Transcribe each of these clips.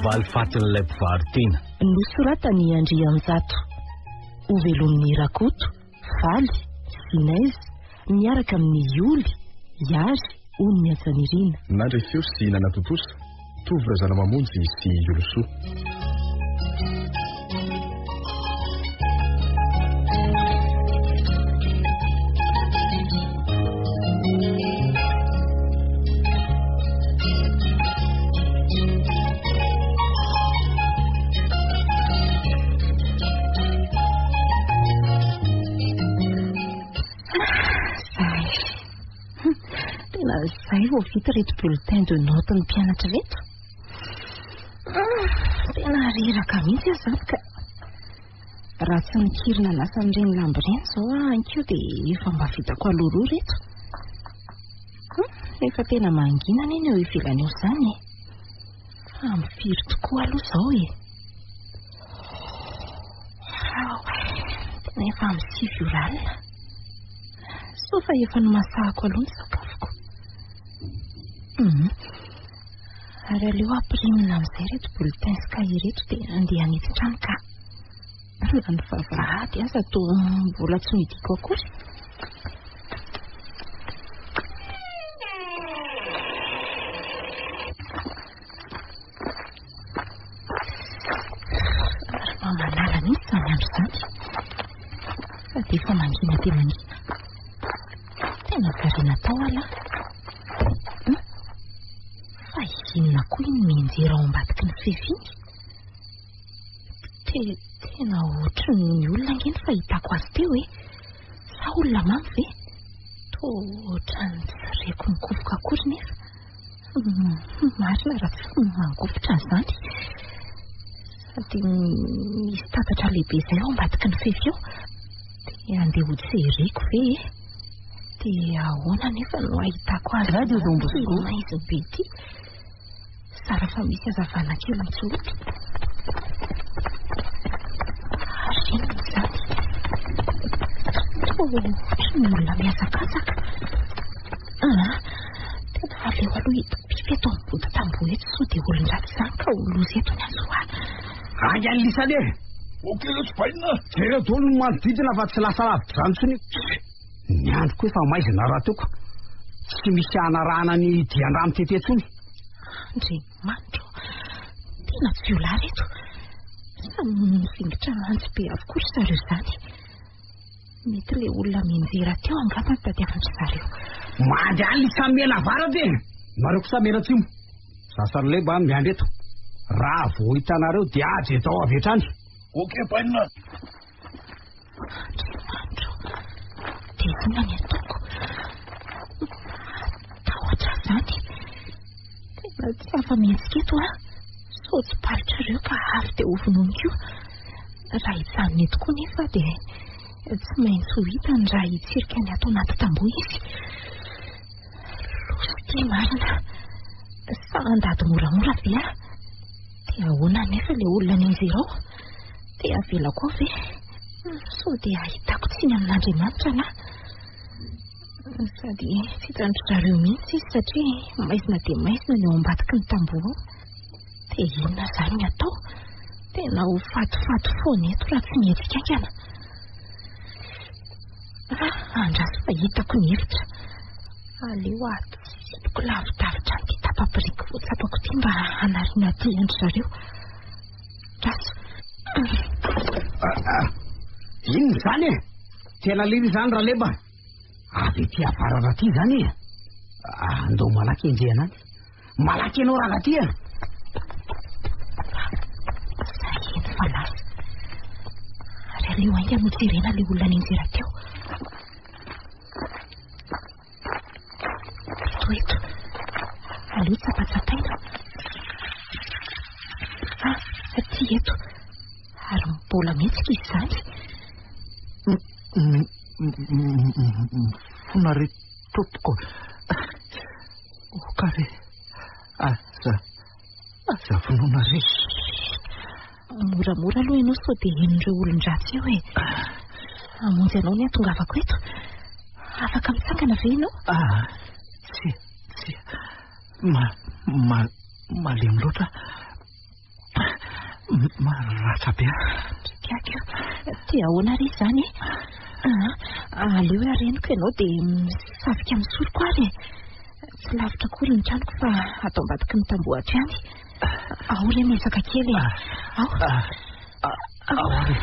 valifatin'ilay mpivaro-tena. Nosoratan'i Andrianjato. Hovelomin'i Rakoto, Faly, Inez, miaraka amin'i Yoly, Yary, Ony Miantsanirina. Nandre feo sy nanatontosa, Tovo Razanamamonjy sy Yolosoa. Zay. Tena zay vao vita ireto bulletin de notes ny mpianatra ireto. Tena reraka mihitsy aho izany ka. Raha tsy nikiry nanasa an'ireny lamba ireny izao aho ankeo dia efa mba vitako alohaloha ireto. Efa tena mangina anie ny eo ivelany eo izany e. Fa amin'ny firy tokoa aloha izao e? Tena efa amin'ny 9 ora alina. Soa fa efa nomasahako aloha ny sakafoko. Ary aleo ampirimina amin'izay ireto bulletin sy cahier ireto dia andeha hanitsy trano ka. Na ny vavahady aza toa mbola tsy nohidiako akory. Ary mba manala mihitsy izany andro izany. Sady efa mangina dia mangina. Tena variana tao aho lahy. Fa inona koa iny mianjera ao ambadiky ny fefy iny? Te, tena ohatry ny olona ange ny fahitako azy teo e. Sa olona mamo ve? Toa ohatran'ny tsy reko mikofoka akory nefa. Marina raha tsy mangovitra an'izany. Sady misy tatatra lehibe izay ao ambadiky ny fefy ao. Dia andeha ho jereko ve e? Dia ahoana anefa no ahitako azy Radio Don Bosco. Maizina be ity. Zara fa misy hazavana kely mitsolopy. Ary inona izany? Toa ohatry ny olona mihazakazaka. Ah, tena aleo aloha hitopipy eto amin'ny bota tamboho eto sao dia olon-dratsy izany ka ho loza eto ny hanjo ahy. Haingana lisany e! Ok letsy bainina! Jereo daholo ny manodidina fa tsy lasa lavitra izany intsony. Ny andro koa efa maizina rahateo ka. Tsy misy hanarahana ny dian-drano tete intsony. Andriamanitra ô! Tena jiolahy ireto. Samy mivingotra antsy be avokoa ry zareo izany. Mety ilay olona mianjera teo angamba no tadiavin-dry zareo. Mandry any lisany mena avaratra e! Nareo kosa mena atsimo. Za sy Raleba miandry eto. Raha vao hitanareo dia ajedao avy hatrany. Ok bainina. Andriamanitra ô! Dia inona ny ataoko? Matahotra aho izany. Tena tsy afa-mihetsika eto aho. Sao tsy palitrareo ka avy dia hovonoiny koa. Raha hijanona eto koa nefa dia tsy maintsy ho hitany raha hitsirika ny ato anaty tamboho izy. Loza ity marina. Sa handady moramora ve aho? Dia ahoana anefa ilay olona nianjera ao? Dia avelako ao ve? Sao dia ahitako tsiny amin'Andriamanitra lahy? Sady tsy hitan-dry zareo mihitsy izy satria maizina dia maizina ny ao ambadiky ny tamboho ao. Dia inona izany ny atao? Tena ho fatifaty foana eto raha tsy mihetsika haingana. Ah, andraso fa hitako ny hevitra. Aleo atsipiko lavidavitra an'ity tapa-biriky voatsapako ity mba hanariana aty an-dry zareo. Andraso. Ah, ah. Inona izany e? Tena liana izany Raleba. Avy ety avaratra aty izany e. Andao malaky enjehina any. Malaky ianao rangahy ty a! Zay eny fa lasa. Ary aleo haingana ho jerena ilay olona nianjera teo. Eto eto. Aleo tsapatsapaina. Ah, aty eto. Ary mbola mihetsika izy izany. Mifona re tompoko. Oka re, aza, aza vonoina re. Moramora aloha ianao sao dia henon'ireo olon-dratsy eo e. Hamonjy anao ny hahatongavako eto. Afaka mitsangana ve ianao? Ah, tsia, tsia. Ma, ma, malemy loatra. Maratra be aho. Gaga. Te ahoana re izany e? Ah, aleo areniko ianao dia misavika misoroko ary e. Tsy lavitra akory ny tranoko fa ato ambadiky ny tamboho hatrany. Ao re miezaka kely e. Ao. Ao ary.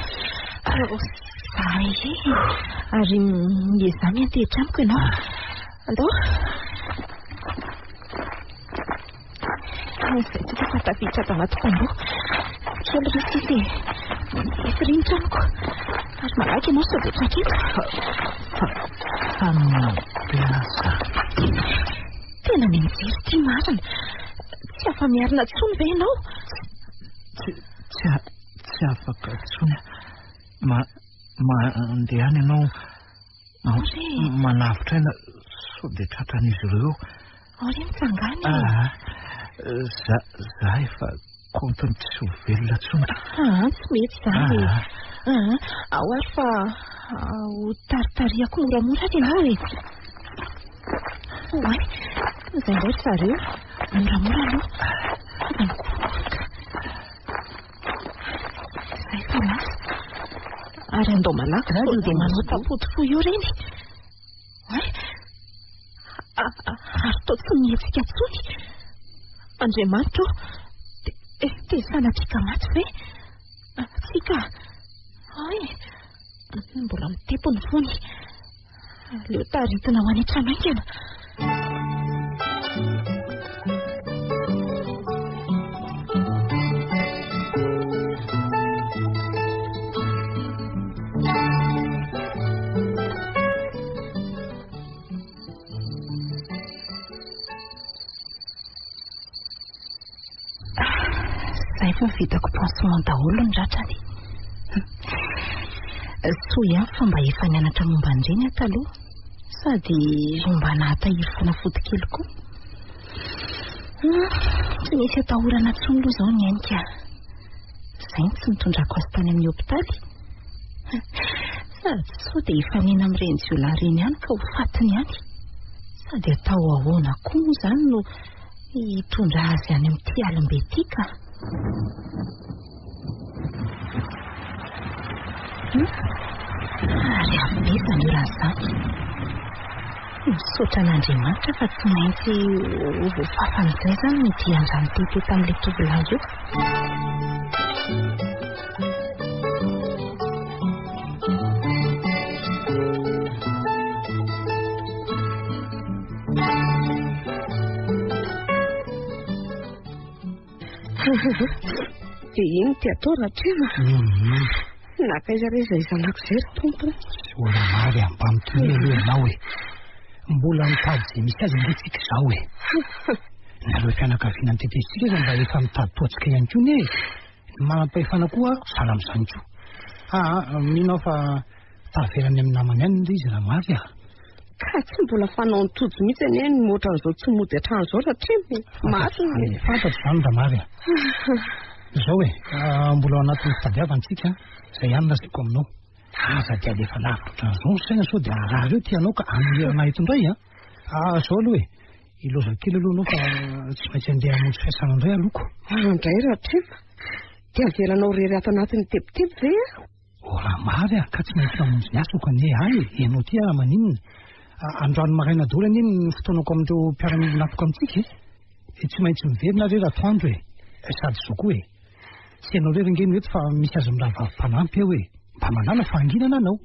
Zay e. Ary miezaha miantehitra amiko ianao. Andao. Izay tsika fa tafiditra ato anaty tamboho. Kely ry sisa e. Efa ry ny tranoko. Ary malaky ianao sao dia tratra eto. Fa be aza. Tena mijery ity marina. Tsy afa-miarina intsony ve ianao? Tsy, tsy, tsy afaka intsony aho. Ma, mandehana ianao. Manavotra aina sao dia tratran'izy ireo. Ao re mitsangana e. Ah, za, za efa kontiny tsy ho velona intsony. Ah, tsy mety izany e. Ah, ao ary fa ho taritarihako moramora ary ianao e. Oay, izay indray ry zareo. Moramora aloha. Aza mikorokoraka. Izay fa lasa. Ary andao malaky sao dia manao tapoty fo eo ireny. Oay. Ary toa tsy mihetsika intsony. Andriamanitra ô, dia sanatria ka maty ve? Tsia ka. Oay. Mbola mitepo ny fony. Aleo taritina ho any an-trano haingana. Izay vao vitako pansement daholo ny ratrany. Soa ihany fa mba efa nianatra momba an'ireny aho taloha. Sady mba nahatahiry fanafody kely koa. Tsy misy atahorana intsony aloha izao ny ainy ka. Izay no tsy nitondrako azy tany amin'ny hopitaly. Sady sao dia hifanena amin'ireny jiolahy ireny ihany ka ho fatiny ihany. Sady atao ahoana koa moa izany no hitondra azy any amin'ity alim-be ity ka. Ary avy be izany orana izany. Misaotra an'Andriamanitra fa tsy maintsy ho voafafan'izay izany ny dian-drano tete tamin'ilay tovolahy io. Dia ino ty atao Ratrema? Mhm. Nankaiza re izay zanako izay ry tompo? Mbola mary ampanontania aloha ianao e. Mbola mitady izay misy azy ange tsika izao e. Nareo fianakaviana nitetezintsika aza mba efa mitady toa antsika ihany koa anie e. Ny manam-pahefana koa sahala amin'izany koa. Aa, mino aho fa tavela any amin'ny namany any ndry izy raha mary a. Ka tsy mbola fanaon'i Tojo mihitsy anie ny ohatran'izao tsy mody hatrany izao Ratrema e. Marina e. Fantatro izany Ramary a. Izao e, mbola ao anatin'ny fitadiavana tsika, izay ihany lazaiko aminao. Aza dia alefa lavitra ohatran'izao ny saina sao dia harary eo ty anao ka hamerina eto indray a. Ah, izao aloha e, ilaoza kely aloha anao fa tsy maintsy andeha hamonjy fiasana indray aloko. Ah, indray Ratrema, dia avelanao irery ato anatin'ny tebiteby ve aho? Oh Ramary a, ka tsy maintsy mamonjy ny asako anie ahy e, ianao ty ary maninona? Androany maraina daholo anie ny fotoanako amin'ireo mpiara-miombon'antoka amintsika e. Dia tsy maintsy miverina re ratoandro e, sady izao koa e, tsy ianao irery ange no eto fa misy azy mirahavavy mpanampy eo e, mba manala fahanginana anao.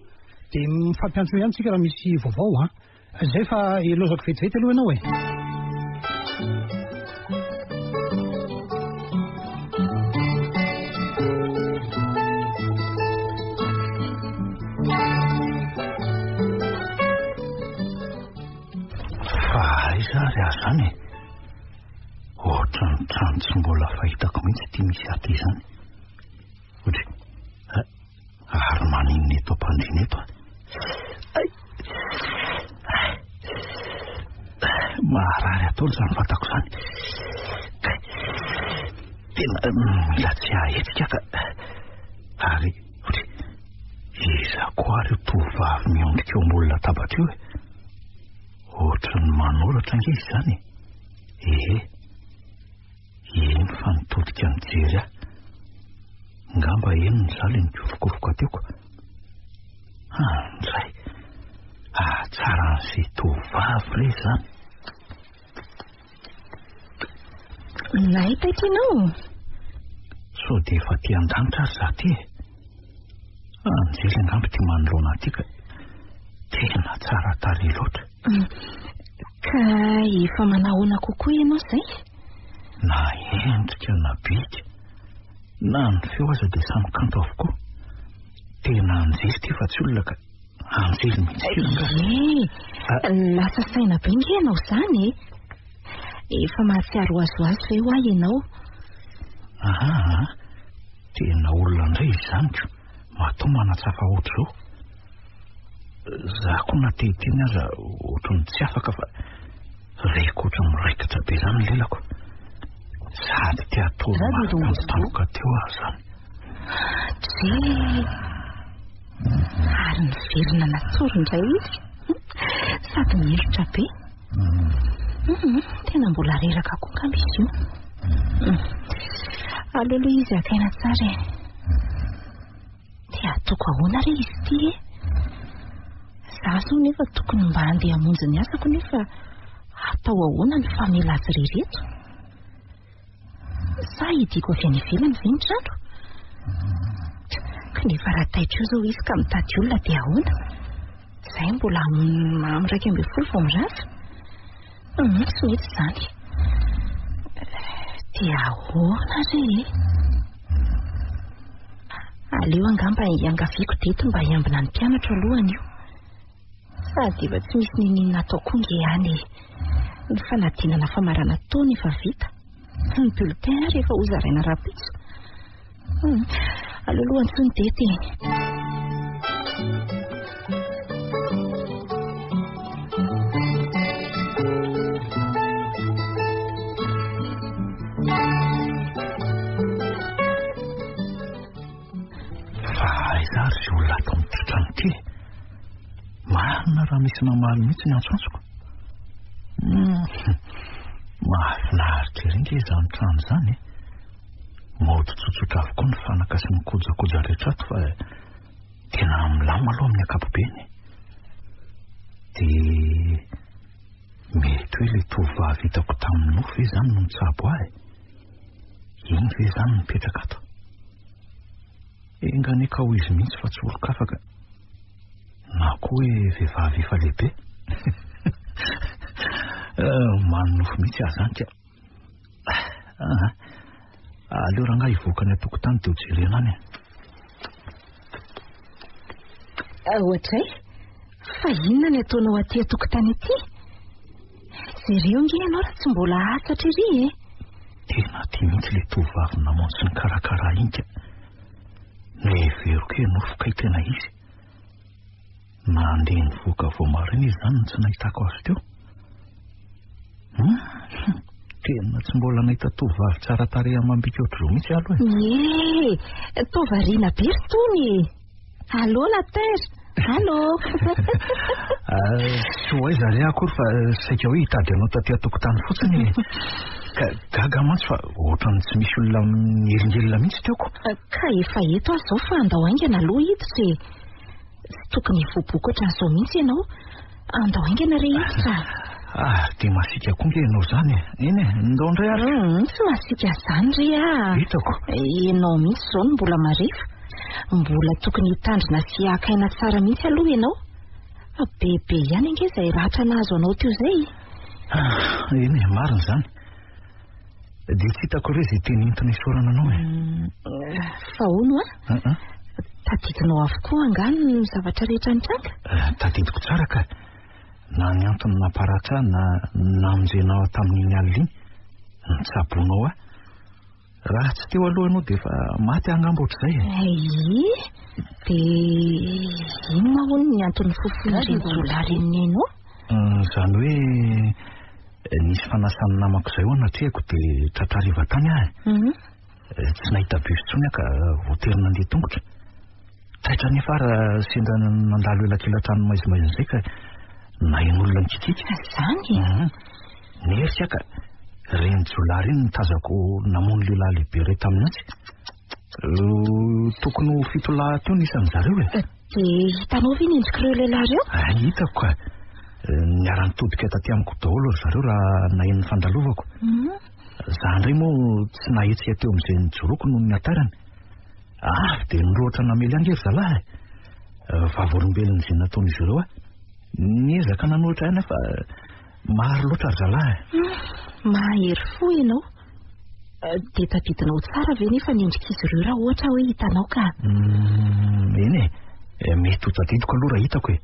Dia mifampiantso ihany tsika raha misy vaovao an. Zay fa ilaozako vetivety aloha ianao e. Fa aiza ary aho izany e? Ohatran'ny trano tsy mbola fahitako mihitsy ity misy ahy ity izany. Ohatry, ary maninona eto am-pandriana eto aho? Ay! Maharary atao izany vatako izany. Tena mila tsy hahetsika ka. Ary ohatry, iza koa ary io tovovavy miondrika eo ambony latabatra io e? Ohatran'ny manoratra ange izy izany e. Ehe. Eny fa nitodika nijery ahy. mba henony izaho ilay nikofokofoka teo ko. Andray! Hahatsaran'izay tovovavy re izany. Nahita ity ianao? Sao dia efa aty an-danitra ary izaho ity e? Anjely angamba ity manoloana aty ka tena tsara tarehy loatra. Ka efa manahoana kokoa ianao izay? Na endrika na bika, na ny feo aza dia samy kanto avokoa. Tena anjely ity fa tsy olona ka. Anjely mihitsy ity rangahy. Ie, lasa saina be nge ianao izany e. Efa mahatsiaro ho azoazo ve hoa ianao? Aha, tena olona indray izy izany ko. Matoa manatsafa ohatr'izao. Za koa na te hiteny aza ohatran'ny tsy afaka fa reko ohatran'ny miraikitra be izany ny lelako. Sady te hatory mafy tampotampoka teo aho izany. Dre! Ary niverina natory indray izy. Sady mihelotra be. Tena mbola reraka koa angamba izy io. Aleo aloha izy haka aina tsara e. Dia ataoko ahoana re izy ity e? Za zao nefa tokony mba handeha hamonjy ny asako nefa atao ahoana ny famela azy irery eto? Sa hidiako avy any ivelany ve ny trano? Kanefa raha taitra eo izao izy ka mitady olona dia ahoana? Izay mbola amin'ny 11 vao mirava. Tsy mety izany. Dia ahoana re e? Aleo angamba hiangaviako Dety mba hiambina ny mpianatro aloha anio. Sady efa tsy misy n'inon'inona atao koa nge any e. Ny fanadinana famarana taona efa vita. Ny bulletin ary efa hozaraina rahampitso. Aleo aloha antsoiny Dety e. Fa aiza ary izay olona ato amin'ity trano ity e? Marina raha misy mamaly mihitsy ny antsoantsoko. Mahafinaritra ery nge izany trano izany e. Mody tsotsotra avokoa ny fanaka sy ny kojakoja rehetra ato fa tena milamina aloha amin'ny ankapobeny. Dia mety hoe ilay tovovavy hitako tamin'ny nofy ve izany no nitsabo ahy? Iny ve izany no mipetraka ato? Enga anie ka ho izy mihitsy fa tsy olon-kafa ka. Na koa hoe vehivavy efa lehibe. Manonofy mihitsy aho izany ka. Ah, aleo rangahy hivoaka any an-tokotany dia ho jerena any e. Ohatray, fa inona ny ataonao aty an-tokotany aty? Jereo nge ianao raha tsy mbola hatsatra ery e. Tena aty mihitsy ilay tovovavy namonjy sy nikarakara ahy iny ka. Noheveriko hoe nofy kay tena izy. Nandeha nivoaka vao maraina izy izany no tsy nahitako azy teo. Hum, tena tsy mbola nahita tovovavy tsara tarehy amam-bika ohatr'izao mihitsy aho aloha e. Ie, toa variana be ry Tony e. Allô la terre, allô. Tsy ho aiza re akory fa saika hoe hitady anao taty an-tokotany fotsiny e. Ka gaga mantsy fa ohatran'ny tsy misy olona mihelingelina mihitsy teo ko. Ka efa eto aho izao fa andao haingana aloha hiditra e. Tsy tokony hivoaboaka ohatran'izao mihitsy ianao. Andao haingana re hiditra. Ah, dia masiaka koa nge ianao izany e. Eny e, ndao indray ary. Tsy masiaka izany re ah. Hitako. Ianao mihitsy izao no mbola marefo. Mbola tokony hitandrina sy haka aina tsara mihitsy aloha ianao. Bebe ihany ange izay ratra nahazo anao teo izay. Ah, eny e, marina izany. Dia tsy hitako re izay teny entina isaorana anao e. Fa hono a? Tadidinao avokoa angaha ny zavatra rehetra nitranga? Tadidiko tsara ka. Na ny antony namparatra ahy na namonjenao ahy tamin'iny alina iny, nitsaboanao ahy. Raha tsy teo aloha ianao dia efa maty aho angamba ohatr'izay e. Ay, dia inona hono ny antony fofoin'ireny jiolahy ireny ianao? Izany hoe nisy fanasan'ny namako izay ho anatrehako dia tratra hariva tany aho e. Tsy nahita bus intsony aho ka voatery nandeha tongotra. Taitra anefa aho raha sendra nandalo elakelan-trano maizimaizina izay ka naheno olona nikikiaka. Izany e? Nerika aho ka ireny jiolahy ireny no tazako namono lehilahy lehibe iray tamin'ny antsy. Tokony ho fitolahy teo ny isan'ny zareo e. Dia hitanao ve ny endrik'ireo lehilahy ireo? Ah, hitako ka. Niara-nitodika taty amiko daholo ry zareo raha naheno ny fandalovako. Za indray moa tsy nahetsika teo amin'izay nijoroako noho ny hatarany. Avy dia nirohotra namely ahy ange ry zalahy e. Vavolombelon'izay nataon'izy ireo aho. Niezaka nanohitra ahy nefa maro loatra ry zalahy e. Mahery fo ianao. Dia tadidinao tsara ve nefa ny endrik'izy ireo raha ohatra hoe hitanao ka? Eny e, mety ho tadidiko aloha raha hitako e.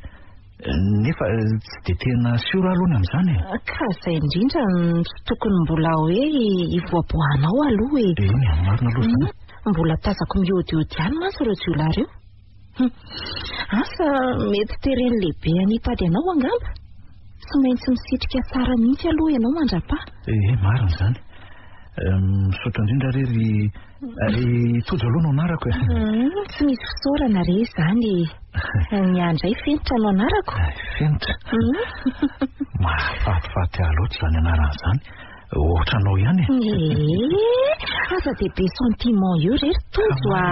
Nefa tsy dia tena sûr aho aloha ny amin'izany e. Ka izay indrindra no tsy tokony mbola hoe hivoaboahanao aloha e. Eny e, marina aloha izany. Mbola tazako miodiody ihany mantsy ireo jiolahy ireo. Asa mety teren'ny lehibe any hitady anao angamba? Tsy maintsy misitrika tsara mihitsy aloha ianao mandra-paha. Ee, marina izany. Misaotra indrindra re ry ry Tojo aloha no anarako e. Tsy misy fisaorana re izany e. Ny ahy indray Fenitra no anarako. Fenitra? Mahafatifaty ahy loatra izany anarana izany. Ohatranao ihany e. Ee, aza dia be sentiment eo re ry Tojo a.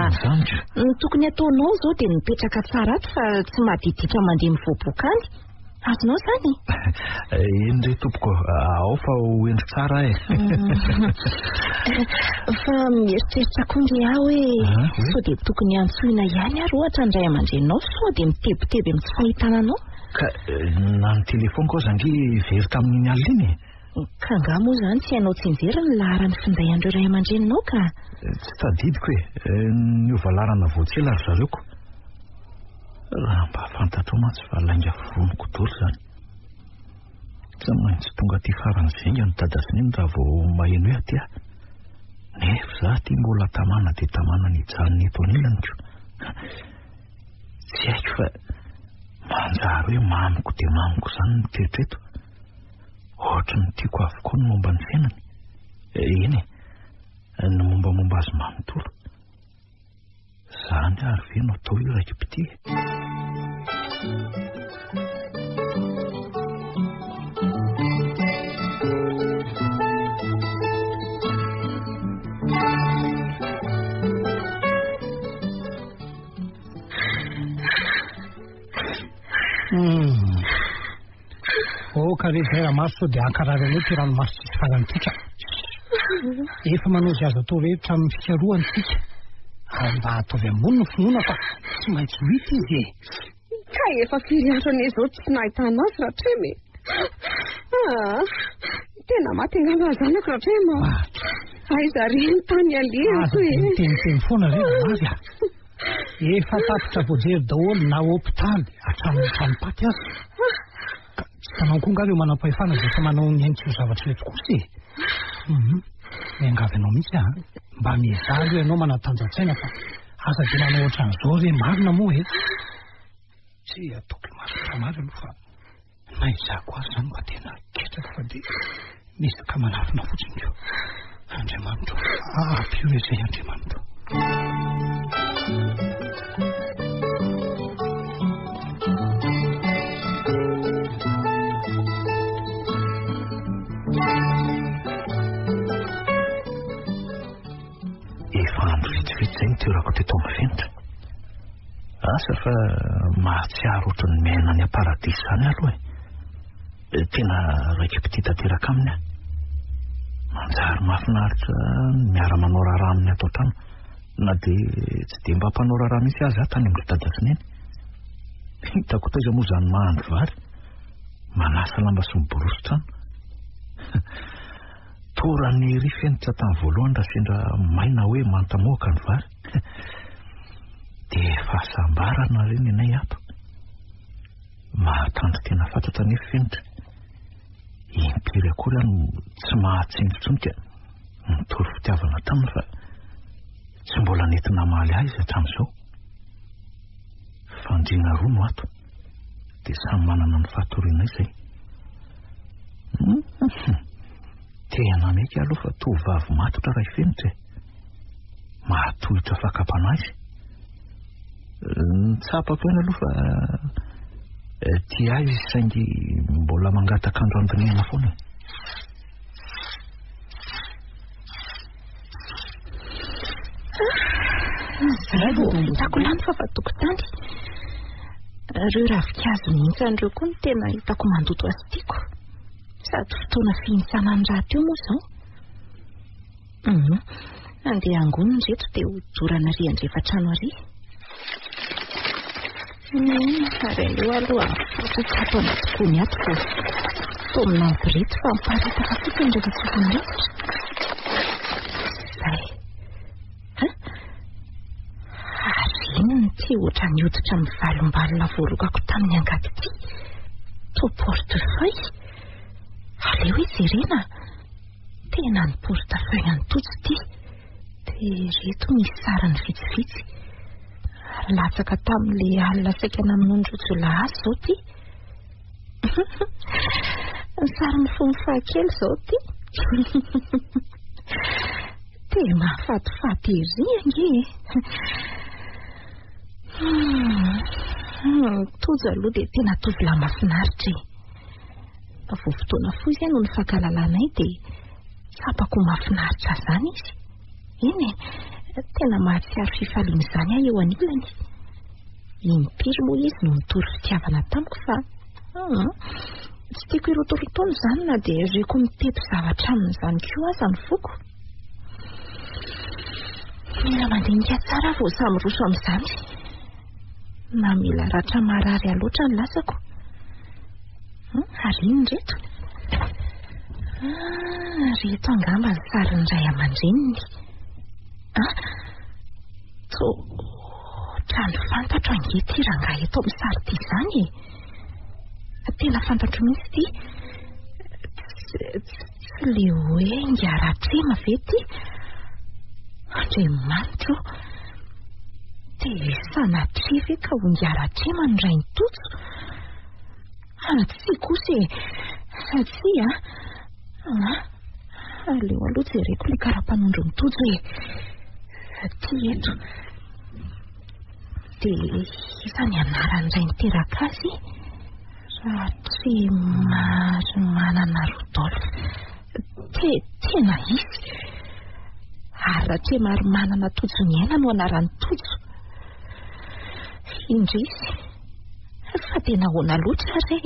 Ny tokony ataonao izao dia mipetraka tsara ato fa tsy madiditra mandeha mivoaboaka any. Azonao izany? Eny re tompoko, ao fa ho hendry tsara aho e. Fa mieritreritra koa nge aho hoe sao dia tokony antsoina ihany ary ohatra ny ray aman-dreninao sao dia mitebiteby amin'ny tsy fahitana anao. Ka na ny telefaoniko aza ange very tamin'iny alina iny e. Ka angaha moa izany tsy hainao tsianjery ny laharan'ny finday an'ireo ray aman-dreninao ka? Tsy tadidiko e. Niova laharana vao tsy ela ry zareo ko. Raha mba fantatrao mantsy fa lainga foroniko daholo izany. Tsy maintsy tonga aty faran'izay enga ny dada sy neny raha vao maheno hoe aty aho. Nefa izaho aty mbola tamana dia tamana ny hijanona eto anilany ko. Tsy haiko fa manjary hoe mamiko dia mamiko izany ny toetra eto. Ohatry ny tiako avokoa ny momba ny fiainany. Eny e, ny mombamomba azy manontolo. Izany ary ve no atao hoe raiki-pitia e? Aoka re izay ramaso sao dia hankarary anao ity ranomaso tsisy farany ity ka. Efa manao izay azo atao rehetra amin'ny fikarohana isika. Ary mba ataovy ambony ny finoana fa tsy maintsy ho hita izy e. Ka efa firy andro anie izao tsy nahitana azy Ratrema e. Ah, tena maty angamba ny zanako Ratrema. Aiza re ny tany alehako e. Aza miteniteny foana re Ramavy a. Efa tapitra voajery daholo na hopitaly hatramin'ny tranom-paty aza. Ka tsy hitanao koa angaha ireo manam-pahefana izay efa manao ny ainy tsy ho zavatra ireto kosa e? Hum, miangavy anao mihitsy aho an. Mba miezaha aloha ianao manatanja-tsaina fa aza dia manao ohatran'izao re marina moa e. Tsy ataoko imason'i Ramary aloha fa na izaho koa ary izany mba tena ketraka fa dia miezaka manafina fotsiny ko. Andriamanitro, ampio re izay Andriamanitro. Efa andro vitsivitsy izay nitoerako teto amin'ny fenitra. Asa fa mahatsiaro ohatran'ny miaina any am-paradisa izany aho aloha e. Tena raiki-pitia tanteraka aminy aho. Manjary mahafinaritra ny miara-manao raharaha aminy ato an-trano, na dia tsy dia mba mpanao raharaha mihitsy aza aho tany amin-dry dada sy neny. Hitako taiza moa izany mahandro vary, manasa lamba sy miborosy trano. Torany ery fenitra tamin'ny voalohany raha sendra maina hoe manta mohaka ny vary. Dia fahasambarana re ny anay ato. Mahatandry tena fatratra anefa fenitra. Impiry akory aho no tsy mahatsinjo intsony ka nitory fitiavana taminy fa tsy mbola nety namaly ahy izy hatramin'izao. Fandriana roa no ato. Dia samy manana ny fahatorianay izay. Tena mety aloha fa tovovavy matotra raha i Fenitra e. Mahatohitra fakam-panahy izy. Ny tsapako ihany aloha fa eh, tia ahy izy saingy mbola mangataka andro andinihana foana e. Izay vao hitako lany fa fa tokotany. Ireo ravinkazo mihintsana ireo koa no tena hitako mandoto azy tiako. Sady fotoana fihintsanany rahateo moa izao. Hum, andeha hangonina ireto dia ho dorana ary andrefa-trano ary. Hum, ary aleo aloha afatratra ato anaty gony ato vao toa minampy ireto fa miparitaka fotsiny rehefa tsofin'ny rivotra. Izay. Ha? Ary inona ity ohatran'ny hoditra mivalombalona voarokako tamin'ny angady ity? Toa portefeuille? Aleo hoe jerena. Tena ny portefeuille an'i Tojo ity. Dia ireto misy sariny vitsivitsy. Ary latsaka tamin'ilay alina saika namonoan'ireo jiolahy azy izao ity. Ny sarin'ny fony fahakely izao ity. Tena mahafatifaty ery ange e. Tojo aloha dia tena tovolahy mahafinaritra e. Vao fotoana fohy izay no nifankahalalanay dia tsapako ho mahafinaritra ahy izany izy. Eny e, tena mahatsiaro fifaliana izany aho eo anilany. Impiry moa izy no nitory fitiavana tamiko fa hum, tsy tiako hirotorotoana izany na dia reko mitety zavatra amin'izany koa aza ny foko. Mila mandinika tsara aho vao samy roso amin'izany. Namela ratra marary ahy loatra ny lasako. Ary inona ireto? Ah, ireto angamba ny sarin'ny ray aman-dreniny. Ah, toa ohatran'ny fantatro ange ity rangahy eto amin'ny sary ity izany e. Tena fantatro mihitsy ity. Tsy le hoe ingahy Ratrema ve ity? Andriamanitro ô! Dia sanatria ve ka ho ingahy Ratrema no rain'i Tojo? Ah, tsia kosa e! Tsia a! Aleo aloha jereko ilay kara-panondron'i Tojo e! Ity eto. Dia iza ny anaran'ny ray niteraka azy? Ratremarimanana Rodolphe. Te, tena izy. Ary Ratremarimanana Tojoniaina no anaran'i Tojo. Indrisy. Fa dia nahoana loatra re?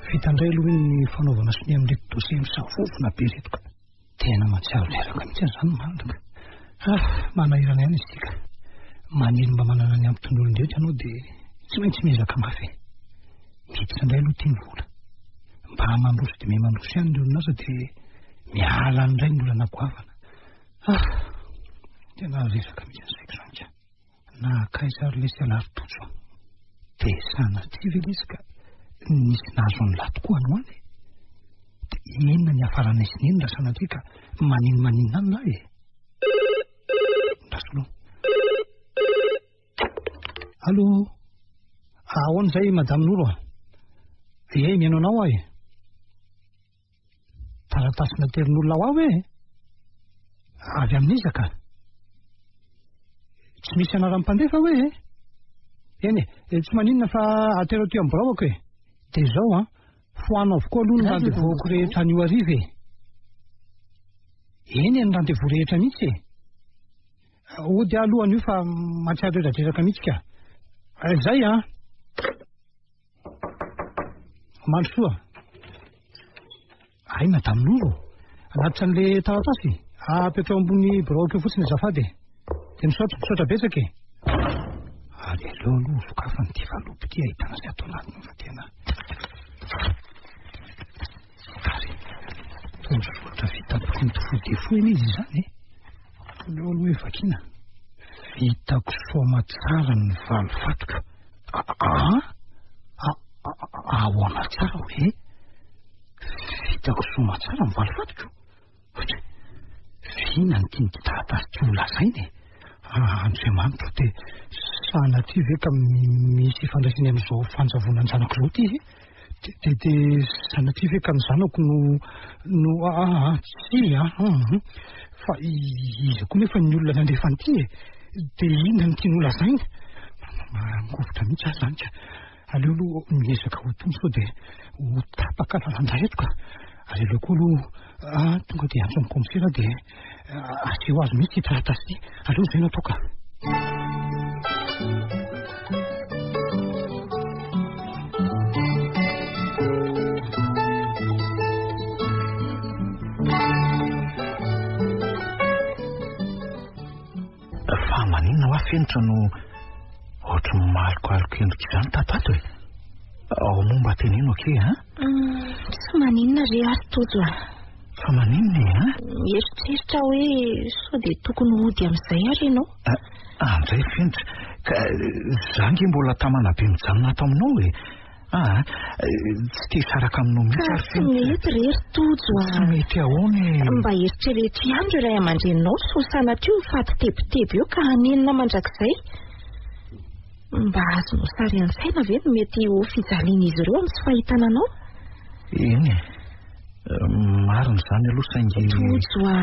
Vita indray aloha iny ny fanaovana sonia amin'ireto dossier misavovona be ireto ka. Tena mahatsiaro reraka mihitsy aho izany marina ka. Ah, manahirana ihany izy ity ka. Maniry mba manana ny ampy toy ny olon-drehetra ianao dia tsy maintsy miezaka mafy e. Miditra indray aloha ity ny vola. Mba mandroso dia miha mandroso ihany ny orinasa dia miala any indray ny olana goavana. Ah, tena reraka mihitsy ny saiko izany ka. Nankaiza ary lesy ialahy ry Tojo a? Dia sanatria ve lesy ka nisy nahazo an'lah tokoa any ho any e? Dia inona ny hiafaranay sy neny raha sanatria ka maninomaninona any lahy e? Andraso aloha. Allô? Ahoana izay Madame Noro a? Ie, mihaino anao aho e. Taratasy naterin'olona ho ahy hoe? Avy amin'iza ka? Tsy misy anaran'ny mpandefa hoe e? Eny e, tsy maninona fa atero aty amin'ny biraoko e. Dia izao an, foano avokoa aloha ny rendez-vous-ko rehetra anio hariva e. Eny e, ny rendez-vous rehetra mihitsy e. Hody aho aloha anio fa mahatsiaro reradreraka mihitsy ka. Izay an. Mandrosoa. Hay Madame Noro. Anatitra an'le taratasy. Apetrao ambony birao akeo fotsiny azafady e. Dia misaotra, misaotra betsaka e. Ary aleo aloha sokafana ity valopy ity ahitana izay ato anatiny fa tena. Ary toa misoratra vita printy fo dia fo anie izy izany e. Aleo aloha hoe vakiana. Vitako soamatsara ny valifatiko. Aa! Ahoana tsara hoe? Vitako soamatsara ny valifatiko? Ohatry, f'inona no tian'ity taratasy ity ho lazaina e? Andriamanitro dia sanatria ve ka misy ifandraisany amin'izao fanjavonan-janako izao ity e? Dia dia sanatria ve ka ny zanako no no aa tsia an! Fa iza koa nefa ny olona nandefa an'ity e? Dia inona no tiany holazaina? Mangovitra mihitsy aho izany ka. Aleo aloha miezaka ho tony sao dia ho tapaka lalan-dra eto ka. Ary aleo koa aloha ah, tonga dia hiantso an'i kaomisera dia aseho azy mihitsy ity taratasy ity. Aleo izay no atao ka. Fa maninona hoa Fenitra no ohatry ny malokaloka endrika izany tato ato e? Ao moa mba teneno akia a? Tsy maninona re ary Tojo a. Fa maninona e a? Mieritreritra aho hoe sao dia tokony hody amin'izay ary ianao. Andray Fenitra, ka za ange mbola tamana be mijanona ato aminao e. Aa, tsy te hisaraka aminao mihitsy aho Fenitra. Ka tsy mety re ry Tojo a. Tsy mety ahoana e? Mba eritrereto ihany ireo ray aman-dreninao sao sanatria ho faty tebiteby eo ka hanenina mandrakizay. Mba azonao sary an-tsaina ve ny mety ho fijalian'izy ireo amin'ny tsy fahitana anao? Eny e. Marina izany aloha saingy... Tojo a,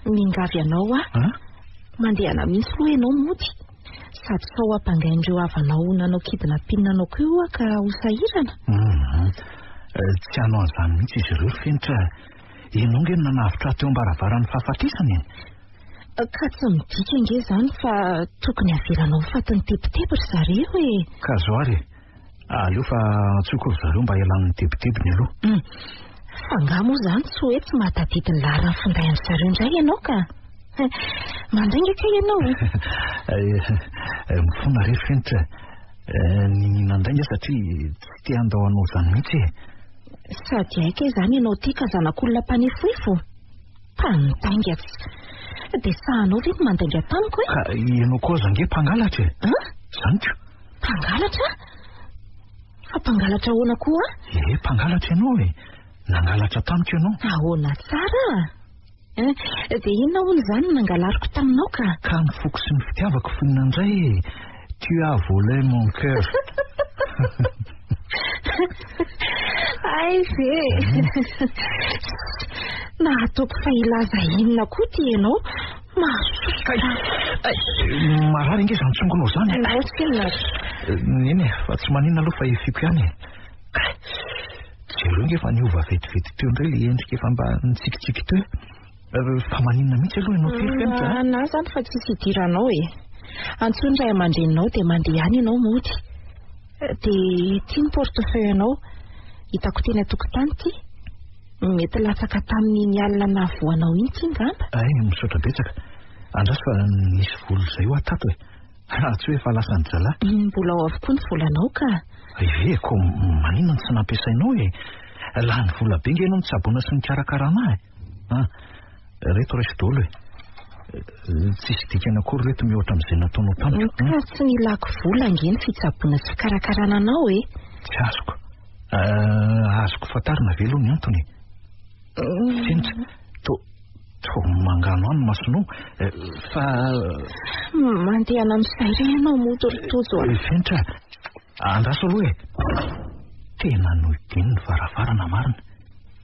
miangavy anao aho. Mandehana mihitsy aloha ianao mody. Sady sao hampangain'ireo havanao ho nanao kidnapping anao koa io ka ho sahirana. Hum, tsy hanao an'izany mihitsy izy ireo ry Fenitra a. Ianao ange no nanavotra ahy teo am-baravaran'ny fahafatesana e. Ka tsy midika ange izany fa tokony havelanao ho fatin'ny tebiteby ry zareo e. Ka zao ary e. Aleo fa antsoiko ry zareo mba hialany ny tebitebiny aloha. Hum. Fa angaha moa izany tsy hoe tsy mahatadidy ny laharan'ny finday-an-dry zareo indray ianao ka? Mandainga kay ianao e. Mifona re Fenitra. Ny nandainga satria tsy te handao anao izany mihitsy e. Sady hay kay izany ianao ity ka zanak'olona mpanefoefo. Mpandainga tsy. Dia sahanao ve ny mandainga tamiko e? Ka ianao koa aza ange mpangalatra e. An? Izany ko. Mpangalatra? Fa mpangalatra ahoana koa? Eh, mpangalatra ianao e. Nangalatra tamiko ianao. Ahoana tsara? Eh, dia inona hono izany no nangalariko taminao ka? Ka ny foko sy ny fitiavako fonina indray e. Tu as volé mon cœur. Hay ve! Nahatoky fa hilaza inona koa ity ianao? Mahasosotra. Ay, marary ange izany tsongonao izany. Anao tsinona. Neny e, fa tsy maninona aloha fa efiko ihany e. Jereo ange fa niova vetivety teo indray ilay endrika efa mba nitsikitsiky teo e. Fa maninona mihitsy aloha ianao ity ry Fenitra a? Na izany fa tsisy idiranao e. Antsoy ny ray aman-dreninao dia mandeha any ianao mody. Dia ity ny portefeuille anao. Hitako teny an-tokotany ity. Mety latsaka tamin'iny alina nahavoanao iny ity ngamba. Ay, misaotra betsaka. Andraso fa nisy vola izay hoa tato e. Raha tsy hoe efa lasan'ny zalahy. Mbola ao avokoa ny volanao ka. Ee, ko maninona no tsy nampiasainao e? Lany vola be nge ianao nitsaboana sy nikarakarana ahy e. Ah, reto raiso daholo e. Tsisy dikany akory reto mihoatra amin'izay nataonao tamiko. Ka tsy nilako vola ange ny fitsaboana sy fikarakarana anao e. Tsy azoko. Ah, azoko fantarina ve aloha ny antony e? Fenitra, to, to mangano any masonao, fa... Mandehana amin'izay re ianao mody ry Tojo a. Fenitra, andraso aloha e. Tena nohidiny ny varavarana marina.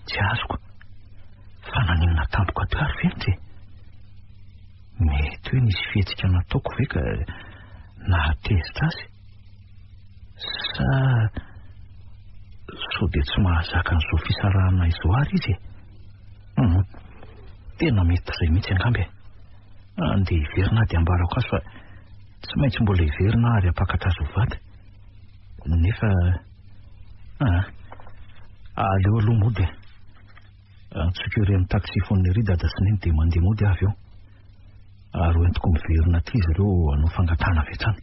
Tsy azoko. Fa naninona tampoka teo ary Fenitra e? Mety hoe nisy fihetsika nataoko ve ka nahatezitra azy? Sa sao dia tsy mahazaka an'izao fisarahana izao ary izy e? Hum, tena mety izay mihitsy angamba e. Andeha hiverina aho dia ambarako azy fa tsy maintsy mbola hiverina aho ary hampakatra azy ho vady. Nefa ah, aleo aloha mody e. Antsoiko ery amin'ny taxi-phone ery dada sy neny dia mandeha mody aho avy eo. Ary ho entiko miverina aty izy ireo hanao fangatahana avy hatrany.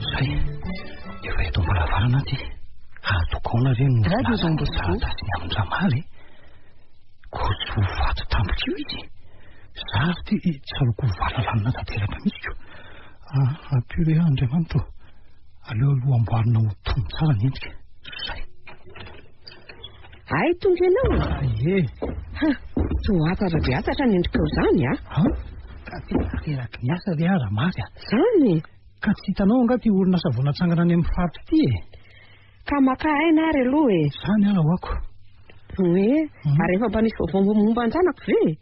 Zay, efa eto am-baravarana aty. Ataoko ahoana re no Radio Don Bosco. taratasy ny amin-dRamaly e? Koa tsy ho faty tampoka io izy. Za ary ty tsaroako ho valalanina tanteraka mihitsy ko. Ah, ampio re Andriamanitra ô. Aleo aloha amboarina ho tony tsara ny endrika. Zay. Hay tonga ianao e. Ie. Ha, toa hatsatra dia hatsatra ny endrikao izany a. Ha? Ka tena reraky ny asa re aho Ramaly a. Izany? Ka tsy hitanao angaha ity orinasa vao natsangana any amin'ny faritra ity e? Ka maka aina ary aloha e. Izany ara hoako. Hoe, ary efa mba nisy vaovao momba an-janako ve e?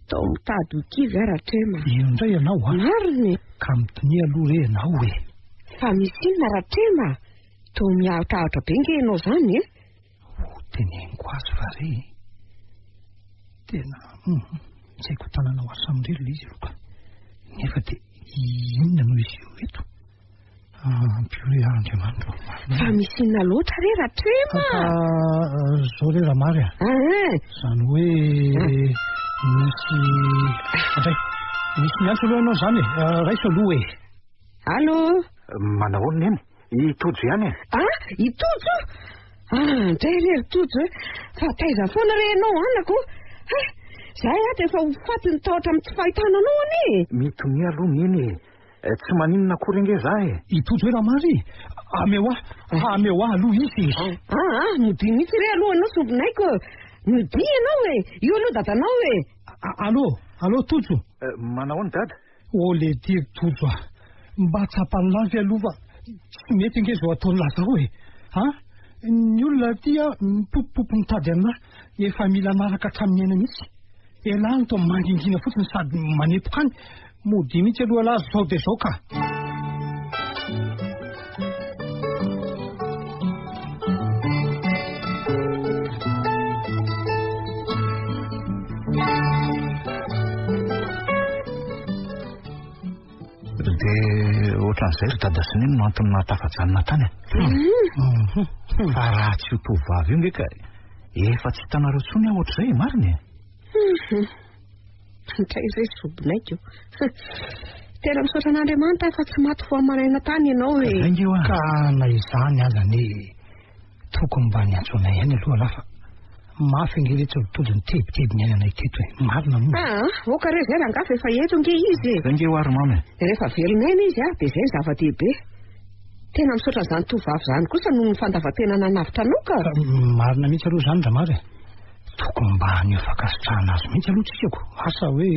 Toa mitady ho kivy aho Ratrema. Io indray ianao a! Marina e! Ka mitonia aloha re ianao e! Fa misy inona Ratrema? Toa miahotrahotra be nge ianao izany e! Ho teneniko azy fa re e! Tena hum, tsy haiko tanana ho azy samirery ilay izy aloha ka. Nefa dia inona no hiseho eto? Ampio re aho Andriamanitra ô, marina. Fa misy inona loatra re Ratrema? Ka zao re Ramary a. Izany hoe misy Andray, misy miantso aloha ianao izany e. Raiso aloha e. Allô? Manahoana neny? I Tojo ihany e. Ah, i Tojo? Ah, ndray re ry Tojo e. Fa taiza foana re ianao anako? Hay, zahay ato efa ho faty ny tahotra amin'ny tsy fahitana anao anie e. Mitonia aloha neny e. Tsy maninona akory ange za e. I Tojo hoe Ramary e. Ameo ahy, ameo ahy aloha izy e. Ah, ah, modia mihitsy re aloha ianao sombinaiko. Modia ianao e. Io aloha dadanao e. Allô, allô Tojo. Manahoana dada? Oh leity ry Tojo a! Mba tsapan'i lahy ve aloha fa tsy mety ange izao ataon'i lahy izao e! A! Ny olona aty a mipopopopy mitady an'lahy, efa mila manaraka hatramin'ny aina mihitsy. Elah no toa mangingina fotsiny sady manepoka any. Modia mihitsy aloha lahy zao dia zao ka! Dia ohatran'izay ry dada sy neny no antony nahatafajanona tany e. Mhm. Fa raha tsy io tovovavy io nge ka efa tsy hitanareo intsony aho ohatr'izay e, marina e. Mhm. Ndray re sobinaiko. Tena misaotra an'Andriamanitra aho fa tsy maty vao maraina tany ianao e. Zay nge hoa. Ka na izany aza anie Tokony mba niantso anay ihany aloha lahy fa mafy ange letsy ry Tojo ny tebiteby niainanay teto e! Marina moa. Aa, ok re zay rangahy fa efa eto ange izy e! Zay ange hoa ry mamy e! Rehefa velon'aina izy a, dia zay ny zava-dehibe. Tena misaotra an'izany tovovavy izany kosa noho ny fandavan-tena nanavotra anao ka! Marina mihitsy aloha izany Ramary e! Tokony mba haneho fankasitrahana azy mihitsy aloha tsika ko! Asa hoe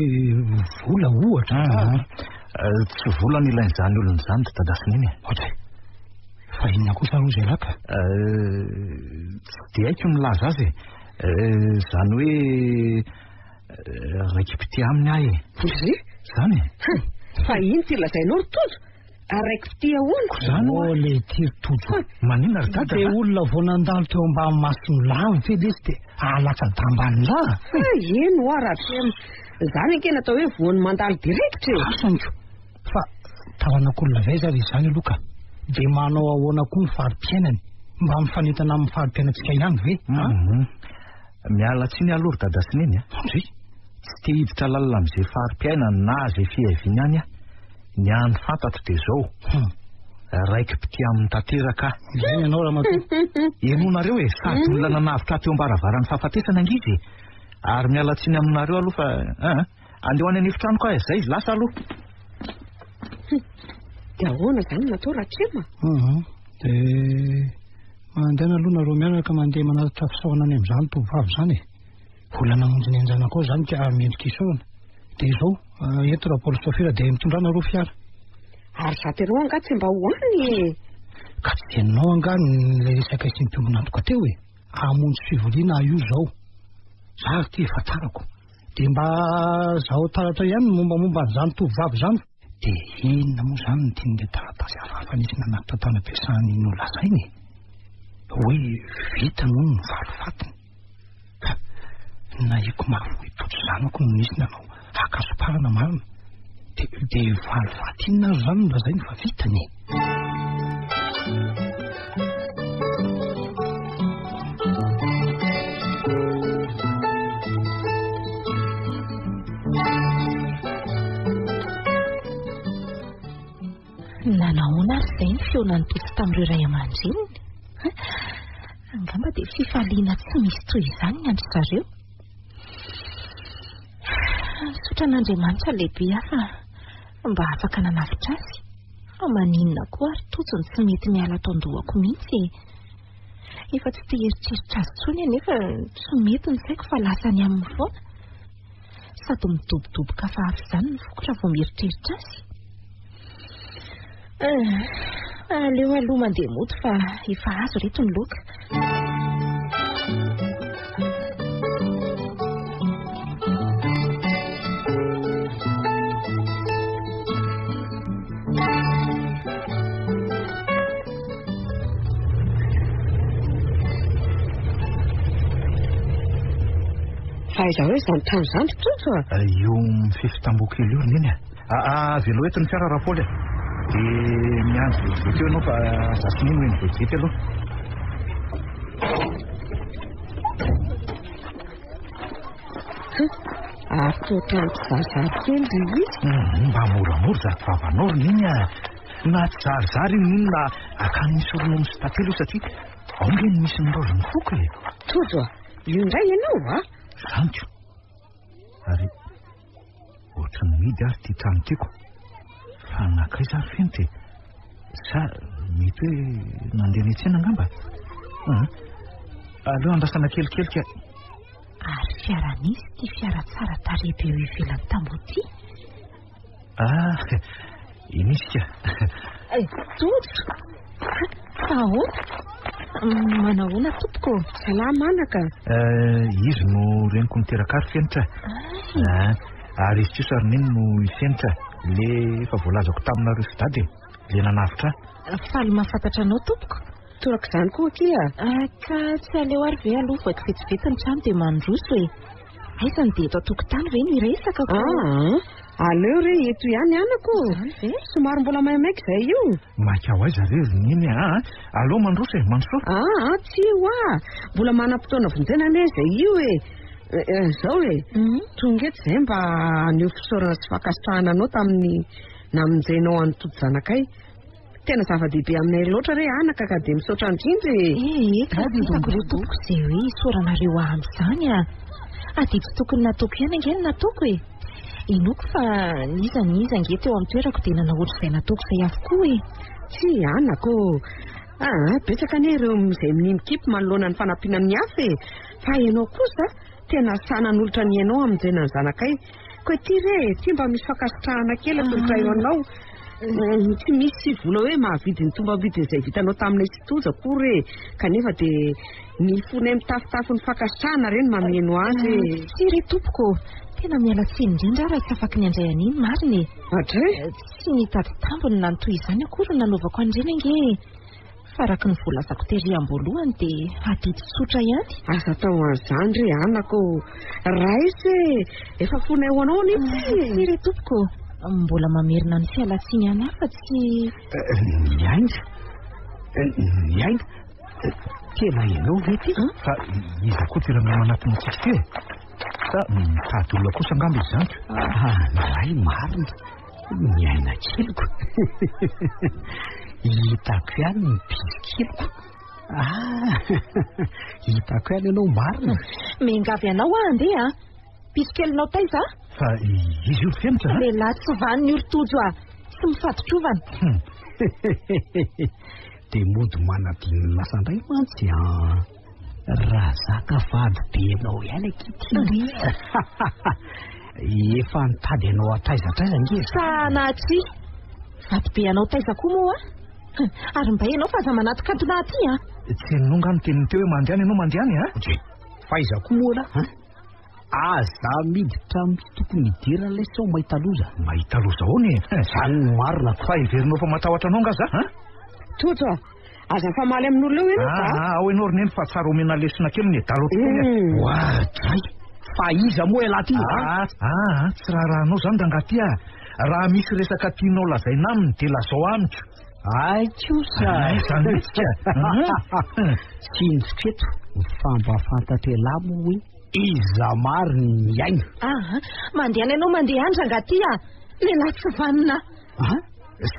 vola ohatra a! Tsy vola no ilain'izany olona izany ry Dada sy Neny e! Ohatray! Fa inona kosa aloha izay laka? Tsy dia haiko ny milaza azy e. Izany hoe raiki-pitia aminy aho e. Ndry? Izany e. Fa ino ty lazainao ry Tojo? Raiki-pitia ahoana? Izany Oh leity ry Tojo. Maninona ry Dada? Dia olona vao nandalo teo ambany mason'ny lavo ve lesy dia ahalatsa-damba an'lah? Ah, eny hoa Ratrema. Izany ange natao hoe voan'ny mandalo direct e. Asaniko. Fa taranak'olona avy aiza ary izany aloha ka? Dia manao ahoana koa ny fari-piainany? Mba mifanentana amin'ny fari-piainantsika ihany ve? An? Hum. Miala tsiny aloha ry dada sy neny a. Ndry. Tsy te hiditra lalina amin'izay fari-piainany na izay fiaviany any aho. Ny hany fantatro dia izao. Hum. Raiki-pitia aminy tanteraka aho. Izay ianao ramatoa. Henoinareo e, sady olona nanavotra ahy teo am-baravaran'ny fahafatesana ange izy e. Ary miala tsiny aminareo aloha fa an. Andeha ho any an'efitranoko aho e, zay izy lasa aloha. Dia ahoana izany no atao Ratrema? Hum, dia mandehana aloha nareo mianaka mandeha manatitra fisaorana any amin'izany tovovavy izany e. Vola namonjy ny ain-janakao izany ka mendrika isaorana. Dia izao, ento Rapaoly sôfera dia mitondrà nareo fiara. Ary za tereo angaha tsy mba ho any e? Ka tsy henonao angaha ilay resaka sy ny mpiombon'antoka teo e? Hamonjy fivoriana aho io izao. Za ary ity efa tarako. Dia mba zaho taratra ihany ny mombamomba an'izany tovovavy izany. Dia inona moa izany no tian'ilay taratasy hafahafa nisy nanatitra tany am-piasany nolazaina e? Hoe vita moa ny valifatiny. Ka nahiko mafy hoe tojo zanako no nisy nanao hakasoparana marina. Dia dia valifaty inona ary izany no lazainy fa vitany e? Nanahoana ary izay ny fihaonan'i Tojo tamin'ireo ray aman-dreniny? Angamba dia fifaliana tsy misy toy izany ny an-dry zareo. Misaotra an'Andriamanitra lehibe aho fa mba afaka nanavotra azy. Fa maninona koa ary Tojo no tsy mety miala ato an-dohako mihitsy e? Efa tsy te hieritreritra azy intsony aho nefa tsy mety ny saiko fa lasa any aminy foana. Sady midobodoboka hafahafa izany ny foko raha vao mieritreritra azy. Ah, aleo aloha mandeha mody fa efa azo reto ny loaka. Fa aiza hoe izany trano izany ry Tojo a? Io mifefy tamboho kely io ry Neny a. Avelao eto ny fiara Rapaoly a. Dia miandry vetivety eo ianao fa za sy Neny ho eny vetivety aloha. Ary toa trano tsizarizary kely ry izy. Mba moramora izato vavanao ry Neny a. Na tsizarizary io Neny na akany misy ronono sy tantely io satria ao nge no misy ny raozin'ny foko e. Tojo a, io indray ianao a? Izany ko. Ary ohatran'ny mihidy ary ity trano tiako. Fa nankaiza ary feno ty? Sa mety hoe nandeha niantsena angamba? Hum. Aleo andrasana kelikely ka. Ary fiara nisy ity fiara tsara tarehy be eo ivelan'ny tamboho ity? Ah, inisy ka. Tojo! Fa ahoana? Manahoana tompoko? Salama anaka. Izy no reniko niteraka ahy ry Fenitra. Ah, ary izy kosa ry Neny no i Fenitra. Le efa voalazako taminareo sy Dada e. Le nanavotra ahy. Faly mahafantatra anao tompoko. Torak'izany koa akia. Ka tsy aleo ary ve aloha voaiko vetivety ny trano dia mandroso e. Aiza ny dia eto an-tokotany ve no hiresaka ko? Aa, aleo re eto ihany anako. Izany ve? Somary mbola maimaika izay io. Maika ho aiza re ry Neny a? Aleo mandroso e, mandrosoa. Aa, tsia hoa. Mbola manam-potoana vonjena anie izay io e. Izao e, tonga eto izay mba haneho fisaorana sy fankasitrahana anao tamin'ny namonjenao an'i Tojo zanakay. Tena zava-dehibe aminay loatra re anaka ka dia misaotra indrindra e! Eh, ka tsy hitako re tompoko izay hoe isaoranareo ahy amin'izany a! Adidy tsy tokony nataoko ihany ange no nataoko e! Inoako fa n'iza n'iza ange teo amin'ny toerako dia nanao ohatr'izay nataoko izay avokoa e! Tsia anaka ô! Aa, betsaka anie ireo izay minia mikipy manoloana ny fanampiana ny hafa e! Fa ianao kosa tena sahy nanolotra ny ainao hamonjena ny zanakay. Koa ity re e, ity mba misy fankasitrahana kely atolotray ho anao. Tsy misy vola hoe mahavidy ny tombam-bidin'izay vitanao taminay sy Tojo akory e. Kanefa dia ny fonay mitafotafo ny fankasitrahana re no mameno azy e. Tsia re tompoko ô, tena miala tsiny indrindra aho raha tsy afaky ny handray an'iny marina e. Adray! Tsy nitady tambiny na ny toy izany akory no nanaovako an'ireny ange e. Fa araka ny voalazako tery am-boalohany dia adidy tsotra ihany. Aza atao an'izany re anaka ô! Raiso e! Efa fonay ho anao anie ity e! Tsia re tompoko ô! Mbola mamerina ny fialantsiny ihany aho fa tsy... Ny aina? Ny aina? Tena ianao ve ity? Fa iza koa ity ramose manatona antsika ity e? Sa mitady olona kosa angamba izy izany? Ah, ny ray marina. Ny aina keliko. Hitako ihany ny biby keliko. Ah, hitako ihany ianao marina. Miangavy anao aho handeha a. Biby kelinao taiza? Fa izy io fenitra a? Lehilahy tsy vanona io ry Tojo a. Tsy mifaditrovana. Dia mody manadino ny lasa indray mantsy an. Razaka vady be anao ihany akia ty ry. Efa nitady anao hatraiza hatraiza ange za. Sanatria! Vady be anao taiza koa moa a? Ary mba ianao fa aza manatokantona aty a! Tsy henonao nga ny teniny teo hoe mandehana ianao mandehana e a? Fa iza koa moa lahy a? Aza miditra amin'ny tsy tokony hidirana ilay sao mahita loza. Mahita loza ahoana e? Izany no marina ko. Fa heverinao fa matahotra anao nga za a? Tojo a! Aza mifamaly amin'olona eo ianao fa. Ah, ao ianao ry neny fa tsara omena lesona kely ny adala ohatr'itony e. Oadray! Fa iza moa ialahy ity a? Ah, ah, tsy raharahanao izany rangahy ity a. Raha misy resaka tianao lazaina aminy dia lazao amiko. Ay kosa! Ay izany mihitsy ka. Tsy indriko eto fa mba fantatr'ialahy moa hoe iza marina ny aina. Ah, mandehana ianao mandehana rangahy ity a. Lehilahy tsy vanona. Ah,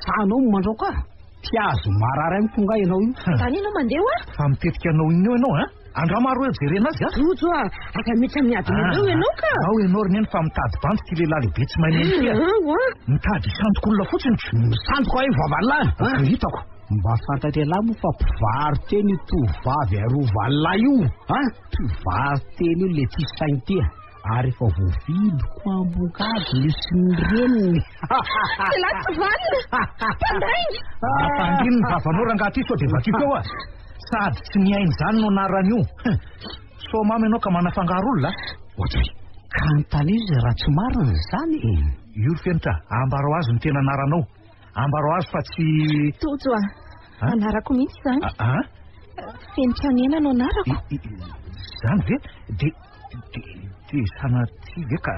sahanao no mandraoka ahy? Tsy azo marary amiko nga ianao io. Zany ianao mandeha hoa? Fa mitetika anao inona eo ianao a? Andramo ary hoe jerena azy a. Tojo a, aza miditra amin'ny adinareo eo ianao ka. Ao ianao ry neny fa mitady bandy ity lehilahy lehibe tsy mahay mihaino ity a. Hoa. Mitady hisandoka olona fotsiny. Misandoka aho vavalahy. Ka hitako. Mba fantatr'ialahy moa fa mpivaro-tena io tovovavy arovan'lahy io a? Mpivaro-tena io le tsisy saina ity a. Ary efa voavidiko ambongadiny sy ny reniny. Lehilahy tsy vanona! Mpandainga! Ampangino ny vavanao rangahy ty sao dia vakiko eo ah. Sady tsy nihaino izany no anaran'io. Sao mamo ianao ka manafangaro olona ah. Ohatray, ka anontany izy raha tsy marina izany e. Io ry Fenitra, ambarao azy ny tena anaranao. Ambarao azy fa tsy... Tojo ah, anarako mihitsy izany. Ah? Fenitra Nena no anarako. Izany ve? Dia, dia, dia sanatria ve ka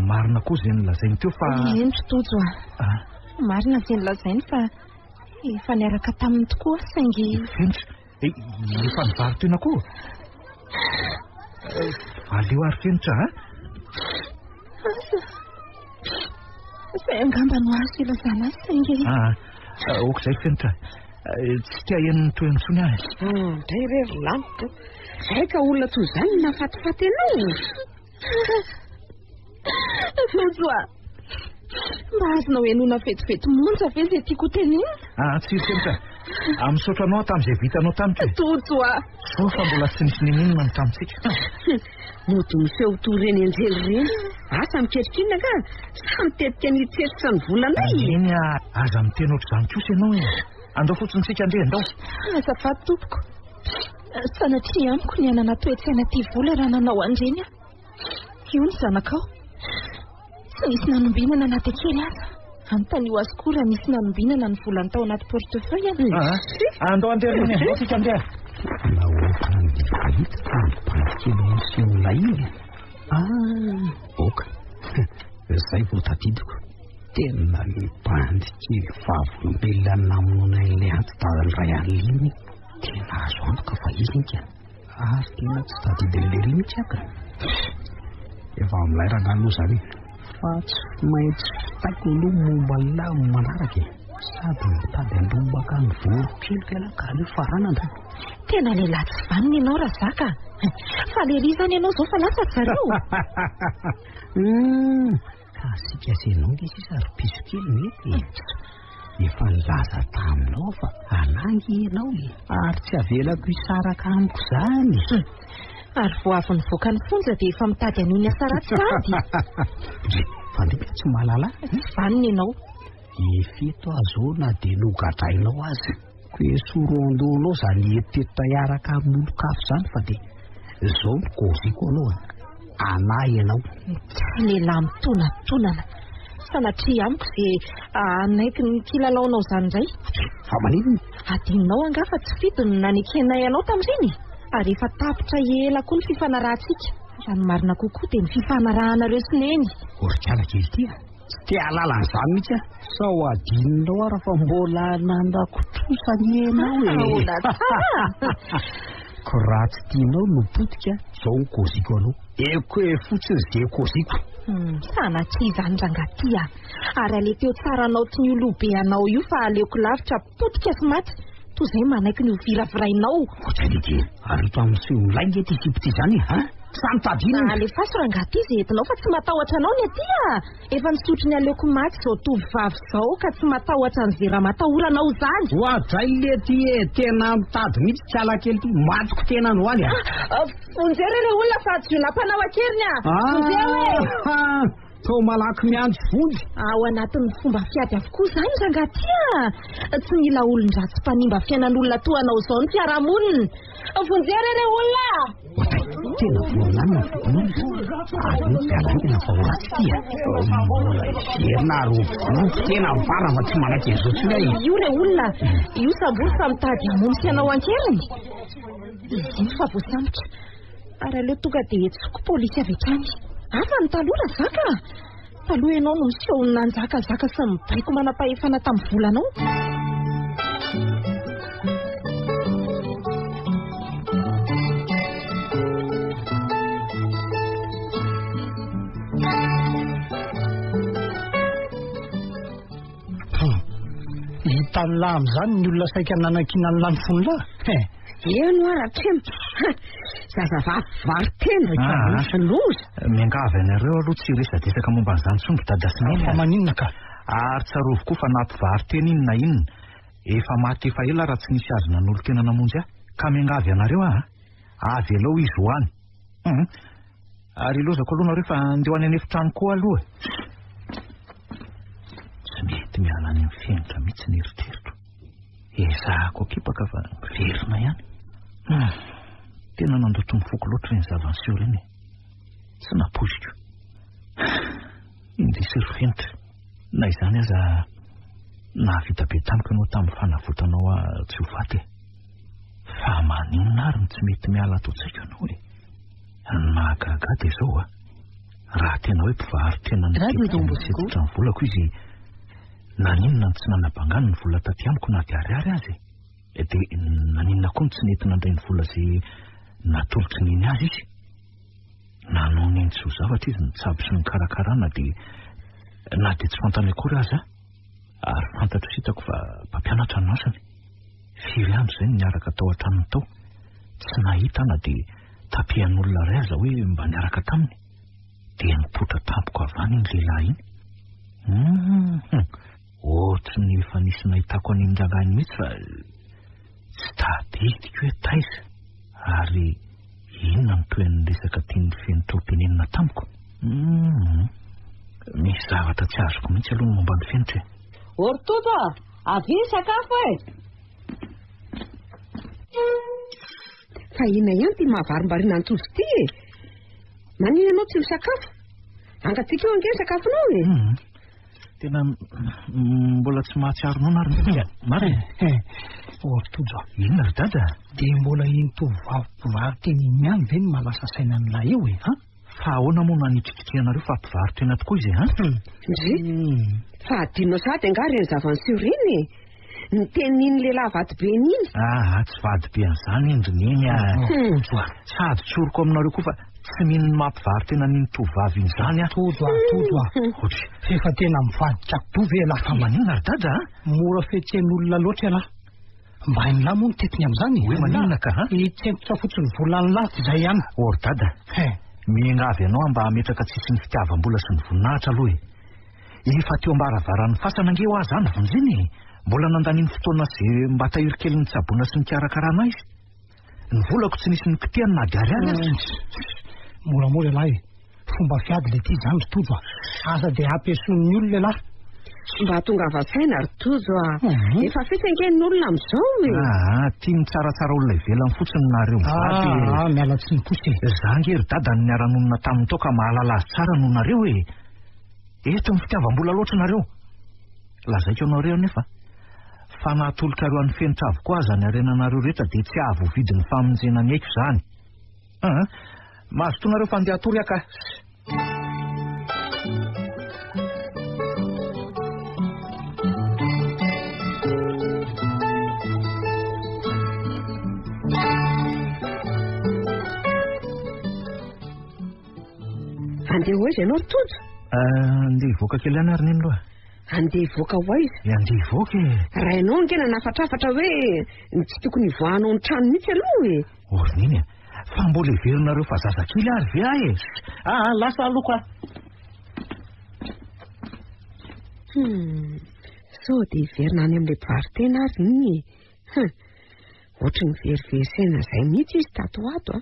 marina koa izay nolazainy teo fa... Eny ry Tojo ah. Marina izay nolazainy fa efa niaraka taminy tokoa aho saingy... Fenitra, efa nivaro-tena koa? Aleo ary Fenitra a! Asa. Izay angamba no azo ilazana azy saingy... Ah, ok izay Fenitra. Tsy te haheno ny tohiny intsony aho. Indray re ry laniko. Izay ka olona toy izany no nahafatifaty anao. Tojo a! Mba azonao henoina vetivety monja ve izay tiako ho tenenina? Ah, tsy ry Fenitra. Ah, misaotra anao tamin'izay vitanao tamiko e. Tojo a! Soa fa mbola tsy nisy n'inon'inona ny tamintsika. Mody miseho toy ireny anjely ireny. Asa miketrika inona angaha? Sa mitetika ny hitseritra ny volanay? Eny ah, aza miteny ohatr'izany kosa ianao e. Andao fotsiny tsika andeha, andao. Azafady tompoko. Sanatria amiko ny hanana toe-tsaina tia vola raha nanao an'ireny aho. Io ny zanakao. Tsy nisy nanombinana na dia kely aza. Anontanio azy koa raha nisy nanombinana ny volany tao anaty portefeuille any. Ah, andao andeha ry Neny, andao tsika andeha. Nahoana ny fahita tamin'ny bandy kely miseho lay iny? Ah, oka. Izay vao tadidiko. Tena le bandy kely vavolombelona namonoana ilay anti-dadan'ny ray alina iny. Tena azo antoka fa izy iny ka. Ary tena tsy tadidin'i Lery mihitsy aho ka. Efa amin'ilay rangahy aloha izany e. Fa tsy maintsy fitaiko aloha momba an'ilay amin'ny manaraka e. Sady mitady handrombaka ny vorokeliko ialahy ka aleo faranana. Tena lehilahy tsy vanona ianao Razaka a. Faly ery izany ianao izao fa lasa ry zareo. Hum, Ka asika sy ianao nge sisa ry piso kely mety e. Efa nilaza taminao aho fa hanangy ianao e. Ary tsy avelako hisaraka amiko izany. Ary vao avy nivoaka ny fonja dia efa mitady an'io ny asa ratsy sahady. Ndry, fa ndry ve tsy mahalala ahy? Tsy vanona ianao. Efa eto aho izao na dia nogadrainao aza. Ko esory ao an-dohanao izany eritreritra hiaraka amin'olon-kafa izany fa dia izao no kôziko anao e. Anà ianao. Lehilahy mitonatonana. Sanatria amiko izay hanaiky ny kilalaonao izany indray. Fa maninona? Adinonao angaha fa tsy fidiny no nanekenay anao tamin'ireny e? Ary efa tapitra ela koa ny fifanarahantsika. Raha ny marina kokoa dia ny fifanarahanareo sy Neny. Orikala kely ity a! Tsy te hahalala an'izany mihitsy aho. Sao adinonao ara fa mbola nanako trosa anie ianao e. Ahoana tsara? Ko raha tsy tianao no potika, zao ny kôziko anao. Eko e fotsiny ze kôziko. Hmm, sanatria izany rangahy ty a. Ary aleteo tsara anao ty ny olobe anao io fa aleoko lavitra potika sy maty toy izay manaiky ny ho viravirainao. Ohatran'ny ity, ary eto amin'ny seho milay nge ty sipa ty zany e, ha? Sa mitady inona? Alefaso rangahy ty ze entinao fa tsy matahotra anao ny aty a. Efa nisotro ny aleoko maty izao tovovavy izao ka tsy matahotra an'izay ramatahoranao izany. Oadray lety e, tena mitady mihitsy tsy ala kely ty, matiko tena androany a. Vonjeo re le olona fa jiolahy mpanao an-keriny a. Vonjeo e. Toa malaky miantso vonjy. Ao anatin'ny fomba fiady avokoa izany rangahy ty a. Tsy mila olon-dratsy mpanimba fiainan'olona toa anao izao ny fiarahamonina. Vonjeo re re olona a. Ohatray, tena voalamina ny fokonolona. Aleo tsy alaingana fa ho ratsy ity a. Mbola hiverina ary ho vonoiko tena mifara fa tsy manaiky an'izao intsony aho e. Io re olona, io sambory fa mitady hamono sy hanao an-keriny. Izy io fa voasambotra. Ary aleo tonga dia hetsiko polisy avy hatrany. Hafa ny taloha Razaka a! Taloha ianao no niseho nanjakazaka sy nibaiko manam-pahefana tamin'ny volanao. Hitan'ny lahy amin'izany ny olona saika nanakiana ny lany fony lahy. Eny hoa Ratrema. Zazavavy mpivaro-tena ry Ah, loza. Miangavy anareo aloha tsy hiresadresaka momba an'izany intsony ry dada sy neny a. Fa maninona ka? Ary tsarovy koa fa na mpivaro-tena iny na inona, efa maty efa ela raha tsy nisy azo nanolo-tena namonjy ahy. Ka miangavy anareo aho a. Avelao izy ho any. Hum. Ary ilozako aloha nareo fa andeha ho any an'efitrano koa aloha e. Tsy mety miala any amin'ny fenitra mihitsy ny eritreritro. Ezahako akipaka fa miverina ihany. Hmm. Tena nandoto ny foko loatra ireny zava-niseho ireny e. Tsy nampoiziko. Indrisy ry fenitra. Na izany aza nahavita be tamiko ianao tamin'ny fanavotanao ahy tsy ho faty e. Fa maninona ary no tsy mety miala ato an-tsaiko ianao e? Ny mahagaga ahy dia izao a, raha tena hoe mpivaro-tena nitetika nisetitra ny volako izy, naninona no tsy nanabangany ny vola taty amiko na dia ariary aza e? Dia naninona koa no tsy nety nandray ny vola izay natolotry Neny azy izy? Nanao neny tsy ho zavatra izy nitsabo sy nikarakara na dia na dia tsy fantany akory aza ary fantatro sy hitako fa mpampianatra no asany. Firy andro izay no niaraka tao an-tranony tao, tsy nahita na dia tapihan'olona iray aza hoe mba niaraka taminy. Dia nipoitra tampoka avy any iny lehilahy iny. Hum, ohatry ny efa nisy nahitako an'iny rangahy iny mihitsy fa tsy tadidiko hoe taiza ary inona no tohin'ny resaka tian'ny fenitra ho tenenina tamiko. Hum, misy zavatra tsy azoko mihitsy aloha ny momba ny fenitra e. Ô ry Tojo a! Avia hisakafo e! Fa inona ihany ity mahavarimbariana an'i Tojo ity e? Maninona ianao tsy misakafo? Angatsiaka eo ange ny sakafonao e! Hum, tena mbola tsy mahatsiaro noana ary mihitsy ka. Marina e! Ô ry Tojo a! Inona ry Dada? Dia mbola iny tovovavy mpivaro-tena iny ihany ve no mahalasa saina an'ilay eo e? An? Fa ahoana moa no hanitrikitrihanareo fa mpivaro-tena tokoa izy e, an? Ndry! Fa adinonao sahady angaha ireny zava-niseho ireny e? Ny tenin'iny lehilahy vadibeny iny. Aa, tsy vadibe an'izany iny ry Neny a! Tojo a! Sady tsoriko aminareo koa fa tsy mino ny maha mpivaro-tena an'iny tovovavy iny izany aho. Tojo a, Tojo a! Ohatry. F'efa tena mivadika kidoa ve ialahy? Fa maninona ry Dada a? Mora fetsen'olona loatra ialahy. Mba hain'lah moa ny tetiny amin'izany e? Hoe maninona ka an? Hitsentotra fotsiny volan'lah dia izay ihany. Ô ry dada, He. miangavy anao aho mba hametraka tsisy ny fitiavam-bola sy ny voninahitra aloha e. Efa teo am-baravaran'ny fasana ange hoa za nivonjena e. Mbola nandaniany fotoana sy mba tahiry kely nitsaboana sy nikarakarana ahy izy. Ny volako tsy nisy nokitihany na dia ariary aza. Moramora ialahy e. Fomba fiady ilay ity izany ry Tojo a! Aza dia ampiasoin'ny olona ialahy. Mba tongava saina ry Tojo a! Efa fetsy ange ny olona amin'izao e! Aa, tia mitsaratsara olona ivelany fotsiny nareo mivady e! Aa, miala tsiny kosa e! Za ange ry dada no niara-nonina taminy tao ka mahalala azy tsara noho nareo e! Eto ny fitiavam-bola loatra nareo! Lazaiko anareo anefa fa na atolotrareo an'i Fenitra avokoa aza ny harenanareo rehetra dia tsy hahavoavidy ny famonjena ny aiko izany. Aa, mazotoa nareo fa andeha hatory aho ka. Andeha ho aiza ianao ry Tojo? Andeha hivoaka kely ihany ary neny aloha. Andeha hivoaka ho aiza? Eh, andeha hivoaka e. Raha ianao ange nanafatrafatra hoe tsy tokony hivoahanao ny trano mihitsy aloha e. Ô ry neny a, fa mbola heverinareo fa zazakely ary ve aho e? Aa, lasa aloha ka. Hmm, sao dia hiverina any amin'ilay mpivaro-tena ary iny e. Hum, ohatry ny verivery saina izay mihitsy izy tato ho ato a.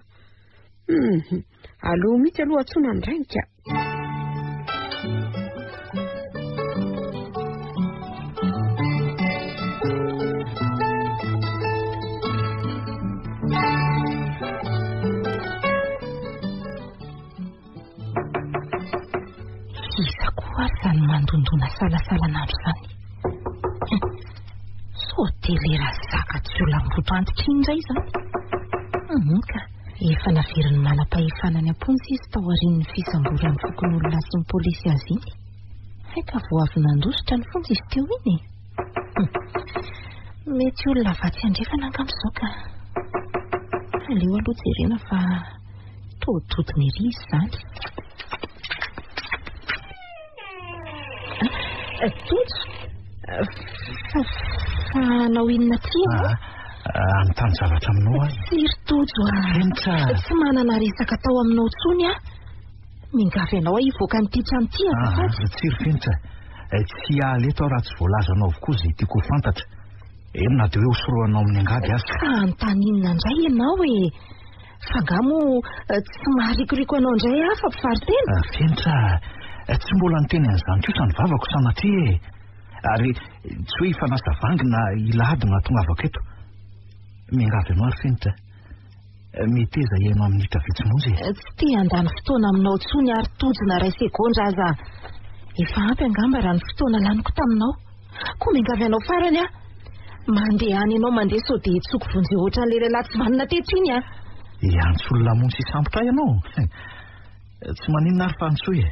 Hum, aleo mihitsy aloha antsoina ny rainy ka. Iza koa ary izany mandondona salasalan'andro izany? Sao dia le razaka jiolahimboto antitra iny indray izany? Hum ka. Efa naverin'ny manam-pahefana any am-ponja izy taorian'ny fisamboran'ny fokonolona sy ny polisy azy iny. Hay ka vao avy nandositra ny fonja izy teo iny e. Hum. Mety olona avy atsy andrefana angamba izao ka. Aleo aloha jerena fa toa dodona ery izy izany. Ah, Tojo, fa, fa hanao inona aty ianao? Ah, hanontany zavatra aminao aho. Tsy ry Tojo ah. Fenitra. Tsy manana resaka atao aminao intsony aho. Miangavy anao aho hivoaka an'ity trano ity azafady. Ah, tsy ry Fenitra. Eh, tsy hiala eto aho raha tsy voalazanao avokoa izay tiako ho fantatra. Eny na dia hoe hosorohanao amin'ny angady aza. Ka hanontany inona indray ianao e? Fa angaha moa tsy maharikoriko anao indray aho fa mpivaro-tena? Fenitra, tsy mbola niteny an'izany kosa ny vavako sanatria e! Ary tsy hoe hifanasa vangy na hila ady no hahatongavako eto. Miangavy anao ary Fenitra, meteza hihaino ahy minitra vitsy monja e! Tsy te handany fotoana aminao intsony ary tojo na iray segondra aza. Efa ampy angamba raha ny fotoana laniko taminao. Koa miangavy anao farany aho. Mandehana ianao mandeha sao dia hitsoko vonjeo ohatran'ilay lehilahy tsy vanona teto iny an! Hiantso olona hamono sy hisambotra ahy ianao? Tsy maninona ary fa antsoy e!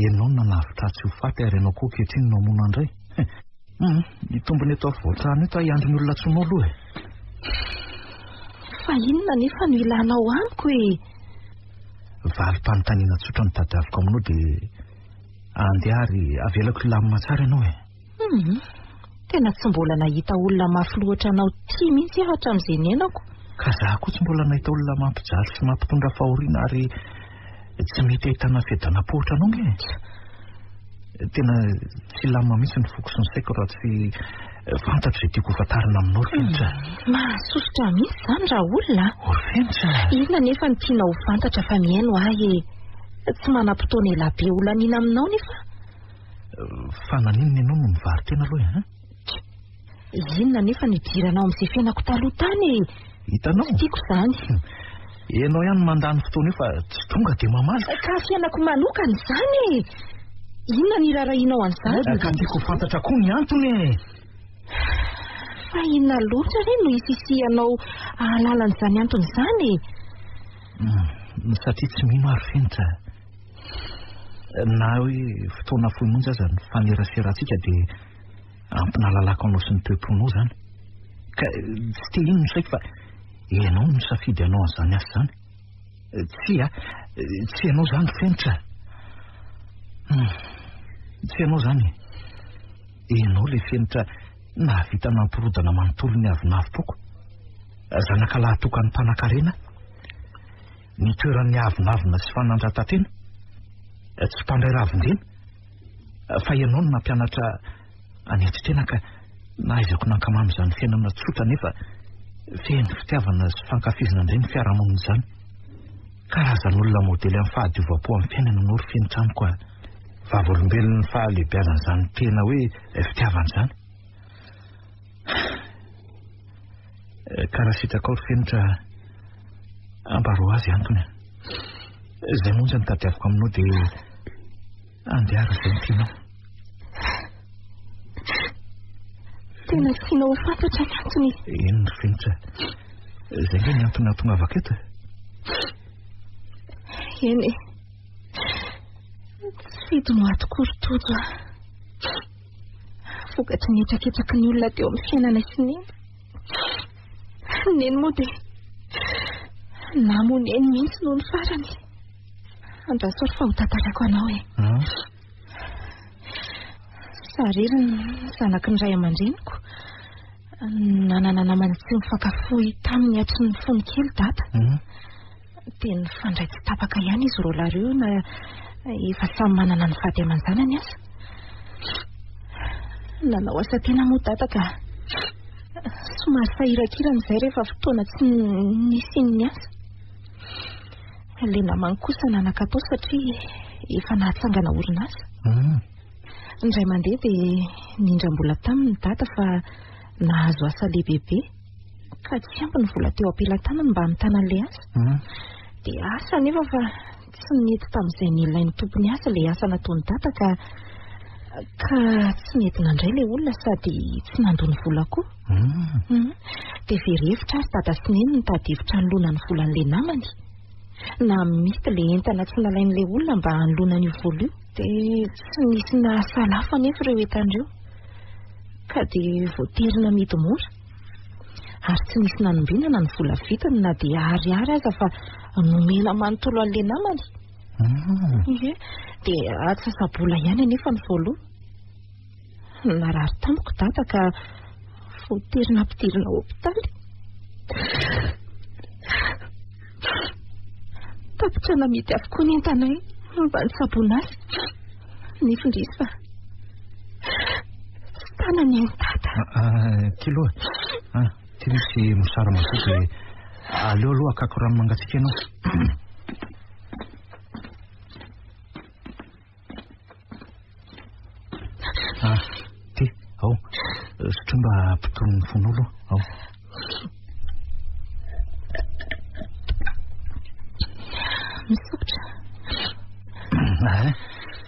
Ianao no nanavotra ahy tsy ho faty ary ianao koa ankehitriny no hamono ahy indray. Hum, ny tombony eto afovoan-trano eto aho hiandry ny olona antsoinao aloha e! Fa inona anefa no ilanao amiko e? Valim-panontaniana tsotra no tadiaviko aminao dia andeha ary avelako hilamina tsara ianao e! Hum, tena tsy mbola nahita olona mafy loha ohatranao ity mihitsy aho hatramin'izay niainako. Ka za koa tsy mbola nahita olona mampijaly sy mampitondra fahoriana ary tsy mety ahitana fiadanam-po ohatranao nge e. Tena tsy hilamina mihitsy ny foko sy ny saiko raha tsy fantatro izay tiako ho fantarina aminao ry Fenitra. Mahasosotra mihitsy izany Raoul a! O ry Fenitra! Inona anefa no tianao ho fantatra fa mihaino ahy e? Tsy manam-potoana elabe ho laniana aminao nefa aho. Fa naninona ianao no nivaro-tena aloha e? Inona anefa no idiranao amin'izay fiainako taloha tany e? Hitanao? Tsy tiako izany. Ianao ihany no mandany fotoana eo fa tsy tonga dia mamaly. Ka fiainako manokana izany e! Inona no iraharahianao an'izany? Ka tiako ho fantatra koa ny antony e! Fa inona loatra re no isisihanao hahalala an'izany antony izany e? Satria tsy mino aho ry Fenitra. Na hoe fotoana fohy monja aza ny faneraserantsika dia ampy nahalalako anao sy ny toe-ponao izany. Ka tsy te hino ny saiko fa ianao no nisafidy hanao an'izany asa izany. Tsia, tsy ianao izany Fenitra. Tsy ianao izany e. Ianao ilay Fenitra nahavita nampirodana manontolo ny avonavom-poko. Zanaka lahatokan'ny mpanankarena. Ny toeran'ny avonavona sy fanandratan-tena, tsy mpandray ravin-dreny, fa ianao no nampianatra hanetry tena ka nahaizako nankamamy izany fiainana tsotra nefa feno fitiavana sy fankafizana indray ny fiarahamonina izany. Karazan'olona modely amin'ny fahadiovam-po amin'ny fiainana ianao ry Fenitra amiko a! Vavolombelon'ny fahalehibiazan'izany tena hoe fitiavana izany. Ka raha sitrakao ry Fenitra, ambarao azy antony. Izay monja no tadiaviko aminao dia andeha ary izay no tianao. Tena tianao ho fantatra ny antony. Eny ry Fenitra, izay ange ny antony nahatongavako eto e. Eny e. Tsy fidiny ho ahy tokoa ry Tojo a. Vokatry ny hetraketraky ny olona teo amin'ny fiainanay sy Neny. Neny moa dia namono Neny mihitsy noho ny farany. Andraso ary fa ho tantaraiko anao e. Sariry ny zanaky ny ray aman-dreniko. Nanana namana tsy nifankafohy taminy hatry ny fony kely dada. Dia nifandray tsy tapaka ihany izy roalahy ireo na efa samy manana ny vady aman-janany aza. Nanao asa tena moa dada ka somary sahirankirana izay rehefa fotoana tsy nisian'ny asa. Ilay namany kosa nanan-katao satria efa nahatsangana orinasa. Indray mandeha dia nindram-bola taminy dada fa nahazo asa lehibebe. Ka tsy ampy ny vola teo am-pelatanany mba hamitana an'ilay asa. Dia asa anefa fa tsy nety tamin'izay nilain'ny tompon'ny asa ilay asa nataon'i Dada ka ka tsy nety nandray ilay olona sady tsy nandoa ny vola koa. Dia very hevitra ary Dada sy Neny nitady hevitra hanoloana ny volan'ilay namany. Namidy ilay entana tsy nalain'ilay olona mba hanoloana an'io vola io. Dia tsy nisy nahasalafo anefa ireo entana ireo ka dia voatery namidy mora. Ary tsy nisy nanombinana ny vola vitany na dia ariary aza fa nomena manontolo an'ilay namany. Ie, dia atsasa-bola ihany anefa ny voaloha. Narary tamiko dada ka voatery nampidirina hopitaly. Tapitra namidy avokoa ny entanay mba nitsaboana azy. Nefa indrisy fa tsy tana ny ain'i dada. Ty aloha, ty misy mosara mazoto dia. Aleo aloha hakako rano mangatsiaka ianao. Ah, ty, ao. Sotroy mba hampitony ny fonao aloha. Ao. Misaotra. Ah,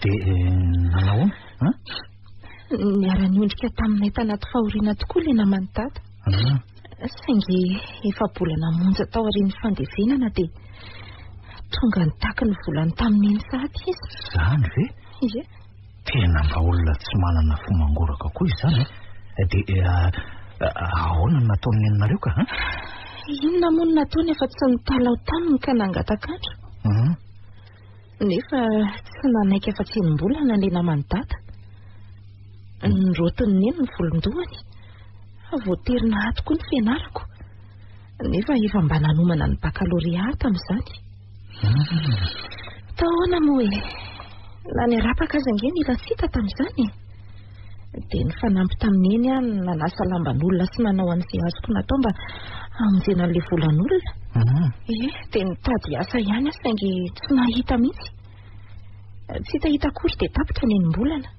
dia eh, nanao ahoana? Hein? Niara-niondrika taminay tanaty fahoriana tokoa ilay naman'i Dada. Ah. Saingy efa-bolana monja taorian'ny fandevenana dia tonga nitaky ny volany tamin'iny sahady izy. Izany ve? Ie. Tena mba olona tsy manana fo mangoraka koa izy izany e. Dia ahoana no nataon'ny neninareo ka? Inona moa no nataony afa-tsy nitalaho taminy ka nangataka andro? Nefa tsy nanaiky afa-tsy enim-bolana ilay naman'i Dada. Nirotin'i Neny ny volon-dohany. Voatery nahato koa ny fianarako. Nefa efa mba nanomana ny bakalorea aho tamin'izany. Tao ahoana moa e? Na ny arapaka aza ange nila sita tamin'izany e. Dia nifanampy tamin'i Neny aho nanasa lamban'olona sy nanao an'izay azoko natao mba hamonjena an'ilay volan'olona. Ie, dia nitady asa ihany aho saingy tsy nahita mihitsy. Tsy hitahita akory dia tapitra ny enim-bolana.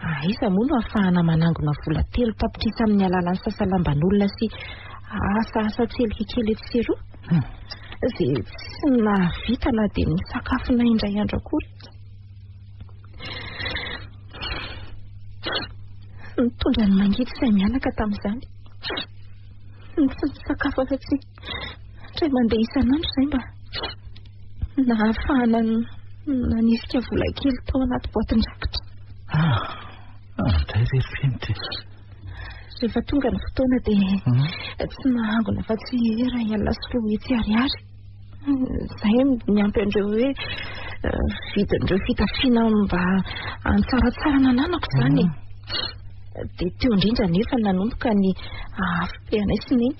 Aiza moa no ahafahana manangona vola 3 tapitrisa amin'ny alalan'ny sasalamban'olona sy asa asa tselika kely etsy sy eroa? Izay tsy nahavita na dia ny sakafonay indray andro akory. Nitondra ny mangidy izay mianaka tamin'izany. Ny tsy nisakafo afa-tsy indray mandeha isan'andro izay mba nahafahana nanisika vola kely tao anaty boatin-drakitra. Ah, andray re ry Fenitra e. Rehefa tonga ny fotoana dia tsy nahangona afa-tsy 2,200 ariary. Izay miampy an'ireo hoe vidin'ireo fitafiana mba hantsaratsara nananako izany e. Dia teo indrindra anefa nanomboka ny afobe anay sy Neny.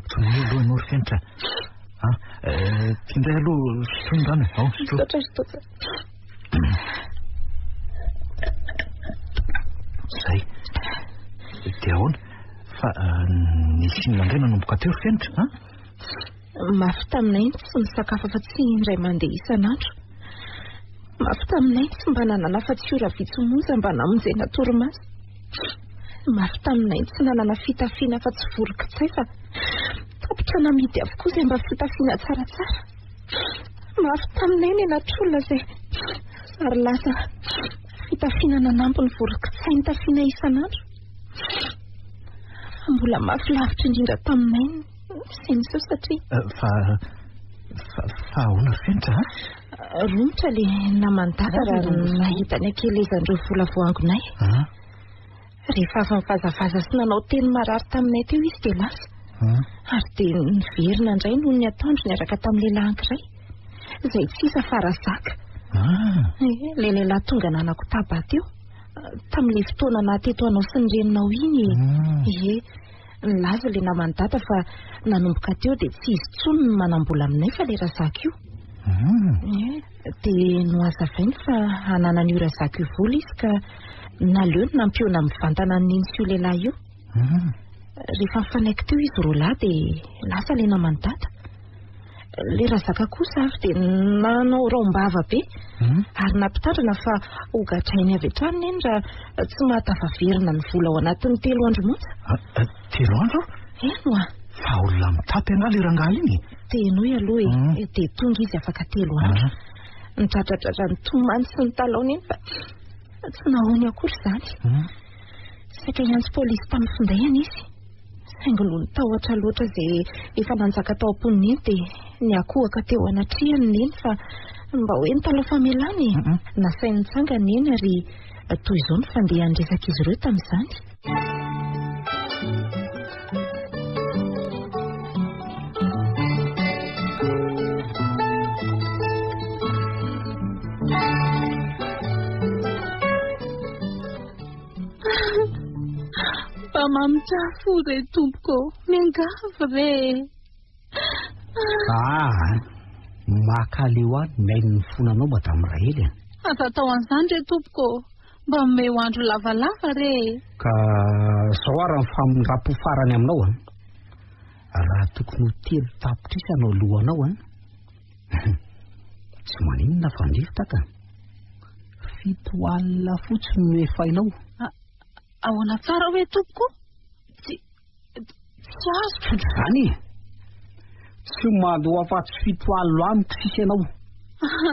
Tonony aloha ianao ry Fenitra. Ah, ty indray aloha sotroy ny rano e. Ao, sotroy. Misaotra ry Tojo. Izay. Dia ahoana? Fa nisy inona indray nanomboka teo ry Fenitra, an? Mafy taminay ny tsy nisakafo afa-tsy indray mandeha isan'andro. Mafy taminay ny tsy mba nanana afa-tsy ora vitsy monja mba namonjena torimaso. Mafy taminay ny tsy nanana fitafiana afa-tsy voro-kitsay fa tapitra namidy avokoa izay mba fitafiana tsaratsara. Mafy taminay ny anatr'olona izay zary lasa fitafiana nanampy ny voro-kitsay nitafiana isan'andro. Fa mbola mafy lavitra indrindra taminay ny izay niseho satria... Fa, fa, fa ahoana ry Fenitra a? Romotra ilay naman'i Dada raha nahita ny hakelezan'ireo vola voangonay. Rehefa avy nivazavaza sy nanao teny marary taminay teo izy dia lasa. Ary dia niverina indray noho ny atoandro niaraka tamin'ny lehilahy anankiray, izay tsy iza fa Razaka. Ilay lehilahy tonga nanakotaba teo, tamin'ilay fotoana nahateto anao sy ny reninao iny e. Ie, nilaza ilay naman'i Dada fa nanomboka teo dia tsy izy intsony no manam-bola aminay fa ilay Razaka io. Ie, dia nohazavainy fa hananan'io Razaka io vola izy ka naleony nampihaona mivantana an'i Neny sy io lehilahy io. Rehefa nifanaiky teo izy roalahy dia lasa ilay naman'i Dada. Ilay Razaka kosa avy dia nanao rahom-bava be ary nampitandrina fa hogadrainy avy hatrany Neny raha tsy mahatafaverina ny vola ao anatin'ny 3 andro monja. 3 andro? Eny hoa. Fa olona mitapy angaha ilay rangahy iny e? Tenoy aloha e. Dia tonga izy afaka 3 andro. Nidradradradra nitomany sy nitalaho Neny fa tsy nahoany akory izany. Saika hiantso polisy tamin'ny findainy izy. Saingy noho ny tahotra loatra izay efa nanjaka tao am-pon'i Neny dia niakohaka teo anatrehany Neny fa mba hoe nitalaho famelana e. Nasainy nitsangana Neny ary toy izao ny fandehan'ny resak'izy ireo tamin'izany. Mba mamindrà fo re tompoko, miangavy re. Ah, makaleo ahy ny mihaino ny fonanao Madame Rahely a. Aza atao an'izany re tompoko, mba omeo andro lavalava re. Ka zao ary ny famindram-po farany aminao a. Raha tokony ho 3 tapitrisa no alohanao an, tsy maninona fa andefitra ka. 700 fotsiny no efainao. Ahoana tsara hoe tompoko? Tsy tsy azoko. Tsotra izany e. Tsy mandoa afa-tsy 700 amiko sisa ianao.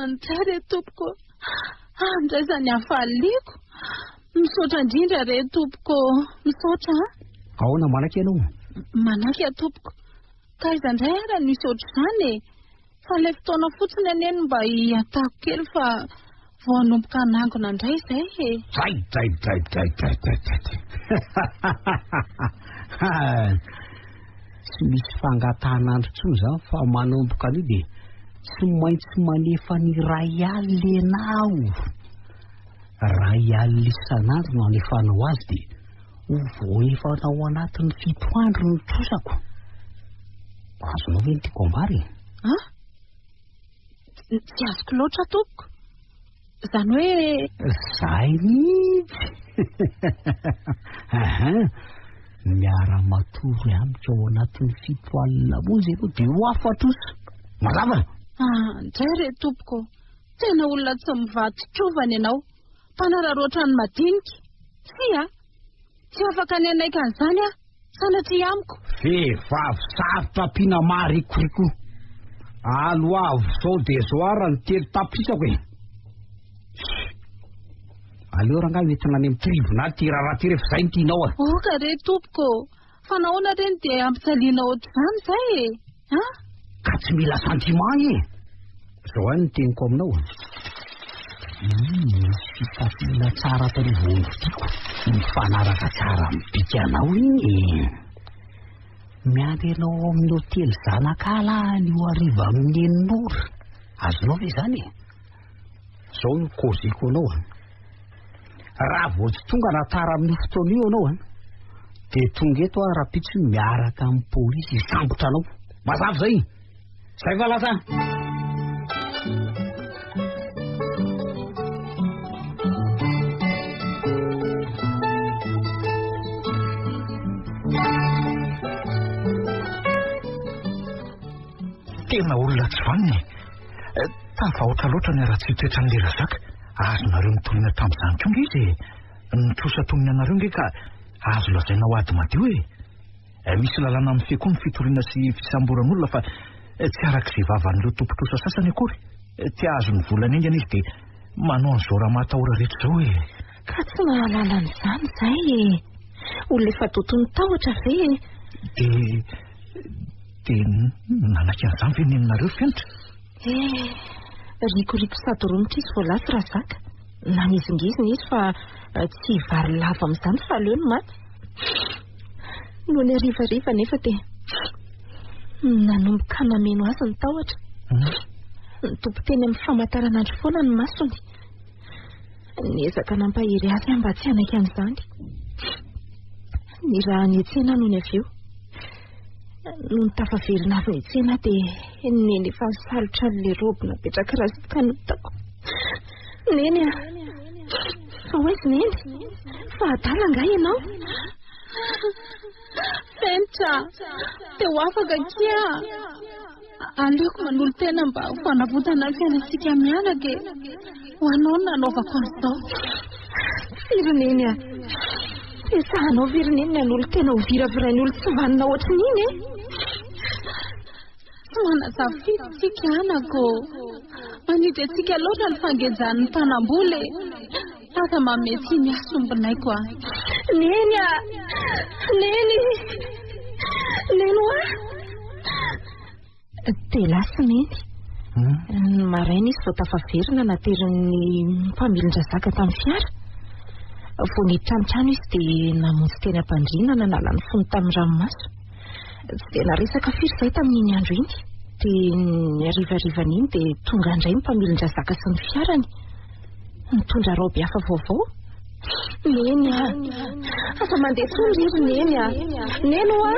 Andray re tompoko. Andray izany hafaliako. Misaotra indrindra re tompoko. Misaotra an. Ahoana manaiky ianao? Manaiky aho tompoko. Ka aiza indray ara no hisy ohatr'izany e? Fa ilay fotoana fotsiny anie no mba hihatako kely fa vao hanomboka hanangona indray izay e. Dray dray dray dray dray dray dray dray. Tsy misy fangatahan'andro intsony izany fa manomboka anio dia tsy maintsy manefa ny 1000 ianao. 1000 isan'andro no anefanao azy dia ho voaefanao ao anatin'ny 7 andro ny trosako. Azonao ve ny tiako ambara e? Ah? Tsy azoko loatra tompoko. Izany hoe... Zay mihitsy. Ahan. Miara-matory amiko ao anatin'ny 70 monja ianao dia ho afa-trosa. Mazava? Ah, ndray re tompoko. Tena olona tsy mivadi-trovana ianao. Mpanararaotra ny madinika. Tsia. Tsy afaka ny hanaiky an'izany aho. Sanatria amiko. Vehivavy sarotra ampiana maharikoriko. Aloavy zao dia zao ara ny 3 tapitrisako e. Aleo rangahy hoentina any amin'ny tribonaly ty raharaha ty rehefa izay no tianao a. Oka re tompoko. Fa nahoana re no dia ampijaliana ohatr'izany izay e? Ha? Ka tsy mila sentiment e. Zao ihany ny teniko aminao. Iny misy fitafiana tsara tary vao novidiako. Mifanaraka tsara amin'ny bikanao iny e. Miandry anao ao amin'ny hotely Zanakala anio hariva amin'ny 6 ora. Azonao ve izany e? Zao no koziko anao a. Raha vao tsy tonga na tara amin'io fotoana io ianao a, dia tonga eto aho rahampitso miaraka amin'ny polisy hisambotra anao. Mazava izay? Zay fa lasa. Tena olona tsy vanona e. Tafahoatra loatra ny haratsian-toetran'ilay Razaka. Azonareo nitoriana tamin'izany koa nge izy e. Nitrosa toy ny anareo nge ka azo lazaina ho ady madio e. Misy lalàna mifehy koa ny fitoriana sy fisamboran'olona fa tsy araka izay vavan'ireo tompon-trosa sasany akory. Te hahazo ny volany haingana izy dia manao an'izao ramatahora rehetra izao e. Ka tsy mahalala an'izany izay e. Olona efa doton'ny tahotra ve e? Dia dia nanaiky an'izany ve neninareo ry Fenitra? Eh, rikoriko sady romotra izy vao lasa Razaka. Nanizingizina izy fa tsy hivary lava amin'izany fa aleo ny maty. Nony harivariva nefa dia nanomboka nameno azy ny tahotra. Nitopy teny amin'ny famantaranandro foana ny masony. Niezaka nampahery azy aho mba tsy hanaiky an'izany. Nirahany hiantsena nony avy eo. Nony tafaverina avy niantsena aho dia neny efa nisalotra an'ilay robe napetraky Razaka notako. Neny a! Fa ho aiza neny? Fa adala angaha ianao? Fenitra, te ho afaka akia. Aleoko manolo-tena mba ho fanavotana ny fiainantsika mianaka e. Ho anao no nanaovako an'izao. Tsy ry neny a! Resahanao ve ry neny ny hanolo-tena ho viravirain'ny olon-tsy vanona ohatran'iny e? Tsy manan-tsafidy isika anako. Manidy antsika loatra ny fangejan'ny mpanambola e. Aza manome tsiny ahy sombinaiko a. Neny a! Neny! Neny hoa! Dia lasa Neny. Ny maraina izy vao tafaverina naterin'ny mpamilin-dRazaka tamin'ny fiara. Vao niditra ny trano izy dia namonjy teny am-pandriana nanala ny fony tamin'ny ranomaso. Tsy dia naresaka firy izahay tamin'iny andro iny. Dia ny harivarivan'iny dia tonga indray ny mpamilin-dRazaka sy ny fiarany. Nitondra raoby hafa vaovao. Neny a! Aza mandeha intsony ry ry Neny a! Neny hoa!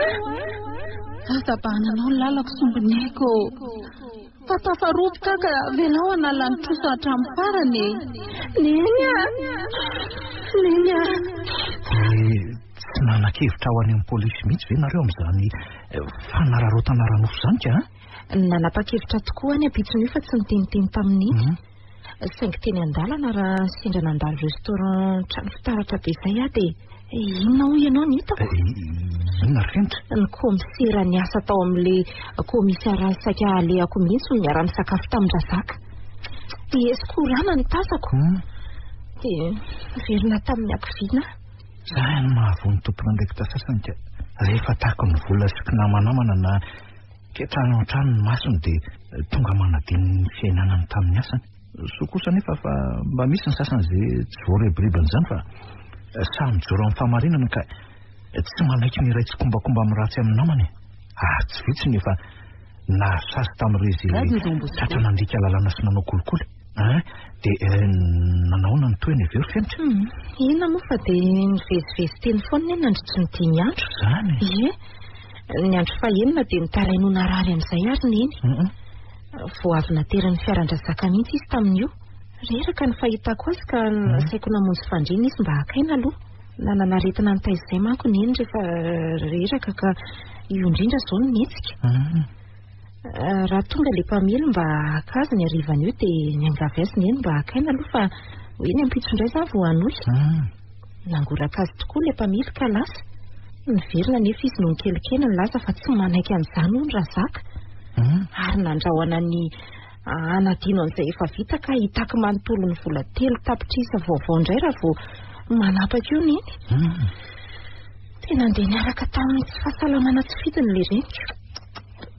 Aza bahananao ny lalako sombiniaiko. Fa tafaroboka ka avelao hanala ny trosa hatramin'ny farany e. Neny a! Neny a! Dia tsy nanan-kevitra ho any amin'ny polisy mihitsy ve nareo amin'izany fanararaotana ara-nofo izany ka? Nanapa-kevitra tokoa aho ny ampitson'io fa tsy niteniteny tamin'i Neny. Saingy teny an-dalana raha sendra nandalo restaurant trano fitaratra be izay aho dia inona hoy ianao no hitako? Inona ry Fenitra? Ny kaomisera niasa tao amin'ilay kaomisariat saika halehako mihitsy no niara-nisakafo tamin-dRazaka. Dia eskorana ny tazako. Dia niverina tamin'ny hakiviana aho. Izany no mahavoa ny tompon'andraikitra sasany ka rehefa takon'ny vola sy kinamanamana na Ketrahina ao an-trano ny masony dia tonga manadino ny fiainanany tamin'ny asany. Soa kosa anefa fa mba misy ny sasany izay tsy voarebiribin'izany fa sahy mijoro amin'ny fahamarinana ka tsy manaiky ny iray tsikombakomba amin'ny ratsy amin'ny namany. Ary tsy vitsy ny efa nahasazy tamin'ireo izay tratra nandika lalàna sy nanao kolikoly. Hein? Dia nanahoana ny tohiny avy eo ry Fenitra? Inona moa fa dia nivezivezy teny foana anie nandritry ny dimy andro. Izany? Ie. Ny andro fahenina dia nitaraina ho narary amin'izay ary Neny. Vao avy naterin'ny fiaran-dRazaka mihitsy izy tamin'io. Reraka ny fahitako azy ka nasaiko namonjy fandriana izy mba haka aina aloha. Nanana aretina nitaiza izay manko Neny rehefa reraka ka io indrindra izao no nihetsika. Raha tonga ilay mpamily mba haka azy ny harivan'io dia niangavy azy Neny mba haka aina aloha fa hoe ny ampitso indray izany vao hanohy. Nangoraka azy tokoa ilay mpamily ka lasa. Niverina anefa izy nony kelikely nilaza fa tsy manaiky an'izany hono Razaka. Ary nandrahona ny hanadino an'izay efa vita ka hitaky manontolo ny vola 3 tapitrisa vaovao indray raha vao manapaka eo Neny. Tena nandeha niaraka tamin'ny tsy fahasalamana tsy fidiny ilay reniko.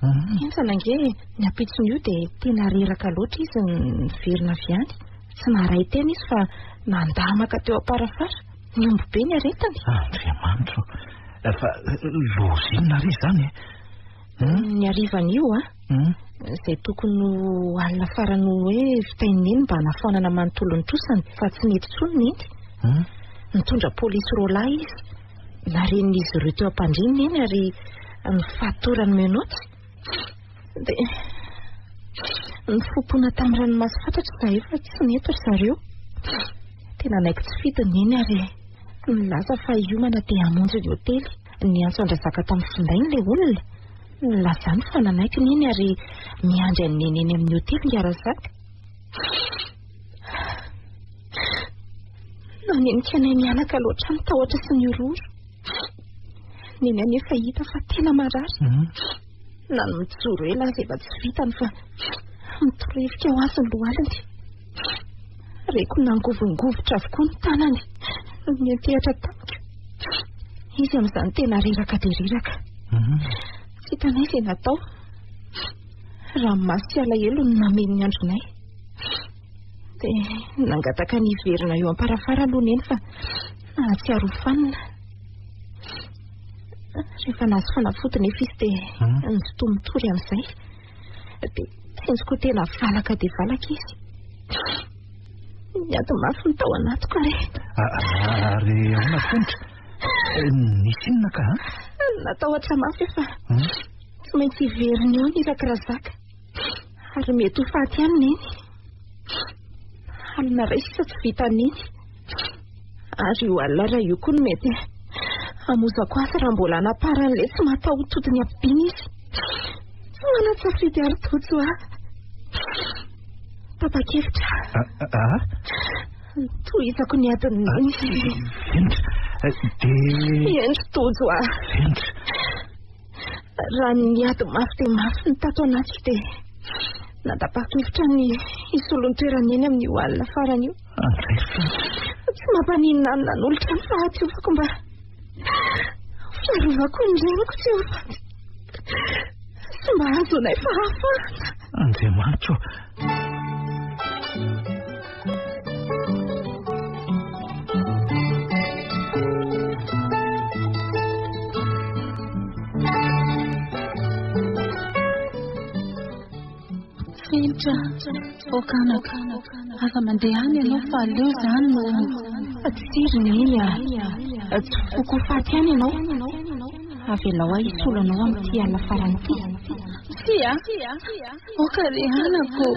Henjana ange e! Ny ampitson'io dia tena reraka loatra izy niverina avy any. Tsy naharay tena izy fa nandamaka teo am-parafara. Nihombo be ny aretiny. Andriamanitro ô! Fa loza inona re izany e? Ny harivan'io a, izay tokony ho alina farany hoe vitain'i Neny mba hanafoanana manontolo ny trosany fa tsy nety intsony Neny. Nitondra polisy roalahy izy. Narenin'izy ireo teo am-pandriana Neny ary nifatorany menottes. Dia nifompona tamin'ny ranomaso fatratra izahay fa tsy nety ry zareo. Tena nanaiky tsy fidiny Neny ary nilaza fa hiomana dia hamonjy ny hotely. Niantso an-dRazaka tamin'ny findainy ilay olona. Nilazany fa nanaiky Neny ary miandry an'i Neny eny amin'ny hotely ingahy Razaka. Nanenika anay mianaka loatra ny tahotra sy ny horohoro. Neny anefa hita fa tena marary. Na ny mijoro ela aza efa tsy vitany fa mitorevika ho azy ny lohaliny. Reko nangovongovitra avokoa ny tanany niantehatra tamiko. Izy amin'izany tena reraka dia reraka. Tsy hitanay izay natao. Ranomaso sy alahelo no nameno ny andronay. Dia nangataka ny hiverina eo am-parafara aloha Neny fa nahatsiaro ho fanina. Rehefa nahazo fanafody nefa izy dia nizotoa mitory amin'izay. Dia tsinjoko ho tena valaka dia valaka izy. Niady mafy ny tao anatiko re. Ary ahoana Fenitra? Nisy inona ka? Natahotra mafy aho fa tsy maintsy hiverina eo ny irak'i Razaka. Ary mety ho faty ihany Neny. Alina iray sisa tsy vita Neny. Ary io alina iray io koa no mety hamozako azy raha mbola hanaparan'ilay tsy mahatahotody ny habibiana izy. Tsy manan-tsafidy ary Tojo aho. Tapa-kevitra. Tohizako ny adin'i Neny. Fenitra, dia... Eny Tojo aho. Fenitra. Raha niady mafy dia mafy ny tato anatiko dia nanapa-kevitra ny hisolo ny toeran'i Neny amin'io alina farany io. Tsy mampaninona ahy ny nanolotra ny fahadiovako mba ho fiarovako ny reniko tsy ho faty sy mba hahazoanay fahafahana. Andriamanitro ô! Fenitra, Okanaka, aza mandeha any ianao fa aleo izany no. Tsia ry Neny a! Tsy foko ho faty ihany ianao. Avelao aho hisolo anao amin'ity alina farany ity. Tsia, Aoka re anako ô!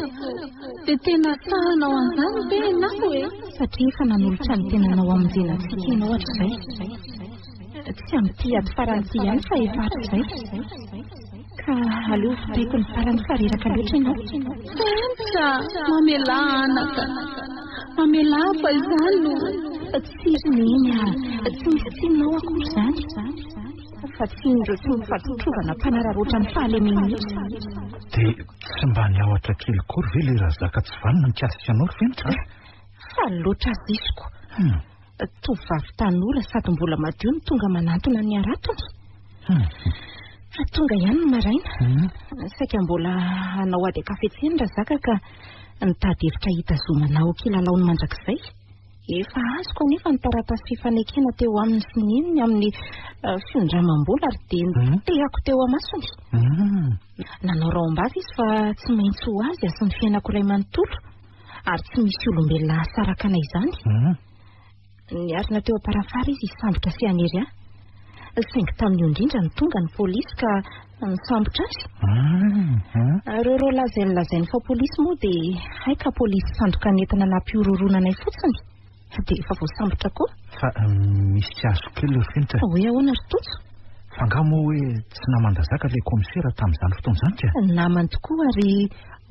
Dia tena sahanao an'izany ve ianao e? Satria efa nanolotra ny tenanao hamonjena antsika ianao hatrizay. Tsy amin'ity ady farany ity ihany fa efa hatrizay. Ka aleo vitaiko ny farany fa reraka loatra ianao. Fenitra, mamelà anaka. Mamelà fa izany no. Tsia ry Neny a, tsy misy tsininao akory izany. Fa tsinin'ireo tsy mifaditrovana mpanararaotra ny fahalemeny mihitsy. Dia tsy mba niahotra kely akory ve ilay razaka tsy vanona nikasika anao ry Fenitra a? Faly loatra aziziko. Tovovavy tanora sady mbola madio no tonga manantona ny haratony. Tonga ihany ny maraina. Saika mbola hanao ady an-kafetsena Razaka ka nitady hevitra hitazomana ho kilalaony mandrakizay. Efa azoko anefa ny taratasy fifanekena teo aminy sy ny neniny amin'ny findramam-bola ary dia nitehako teo amasony. Nanao rahom-bava izy fa tsy maintsy ho azy sy ny fiainako iray manontolo. Ary tsy misy olombelona hahasaraka anay izany. Niarina teo am-parafara izy hisambotra sy hanery ahy. Saingy tamin'io indrindra no tonga ny polisy ka nisambotra azy. Ireo roa lahy izay nolazainy fa polisy moa dia hay ka polisy sandoka nentina nampihorohoroana anay fotsiny. Dia efa voasambotra koa. Fa misy tsy azoko kely ry Fenitra. Hoe ahoana ry Tojo? Fa angaha moa hoe tsy naman-dRazaka ilay kaomisera tamin'izany fotoana izany ka? Namany tokoa ary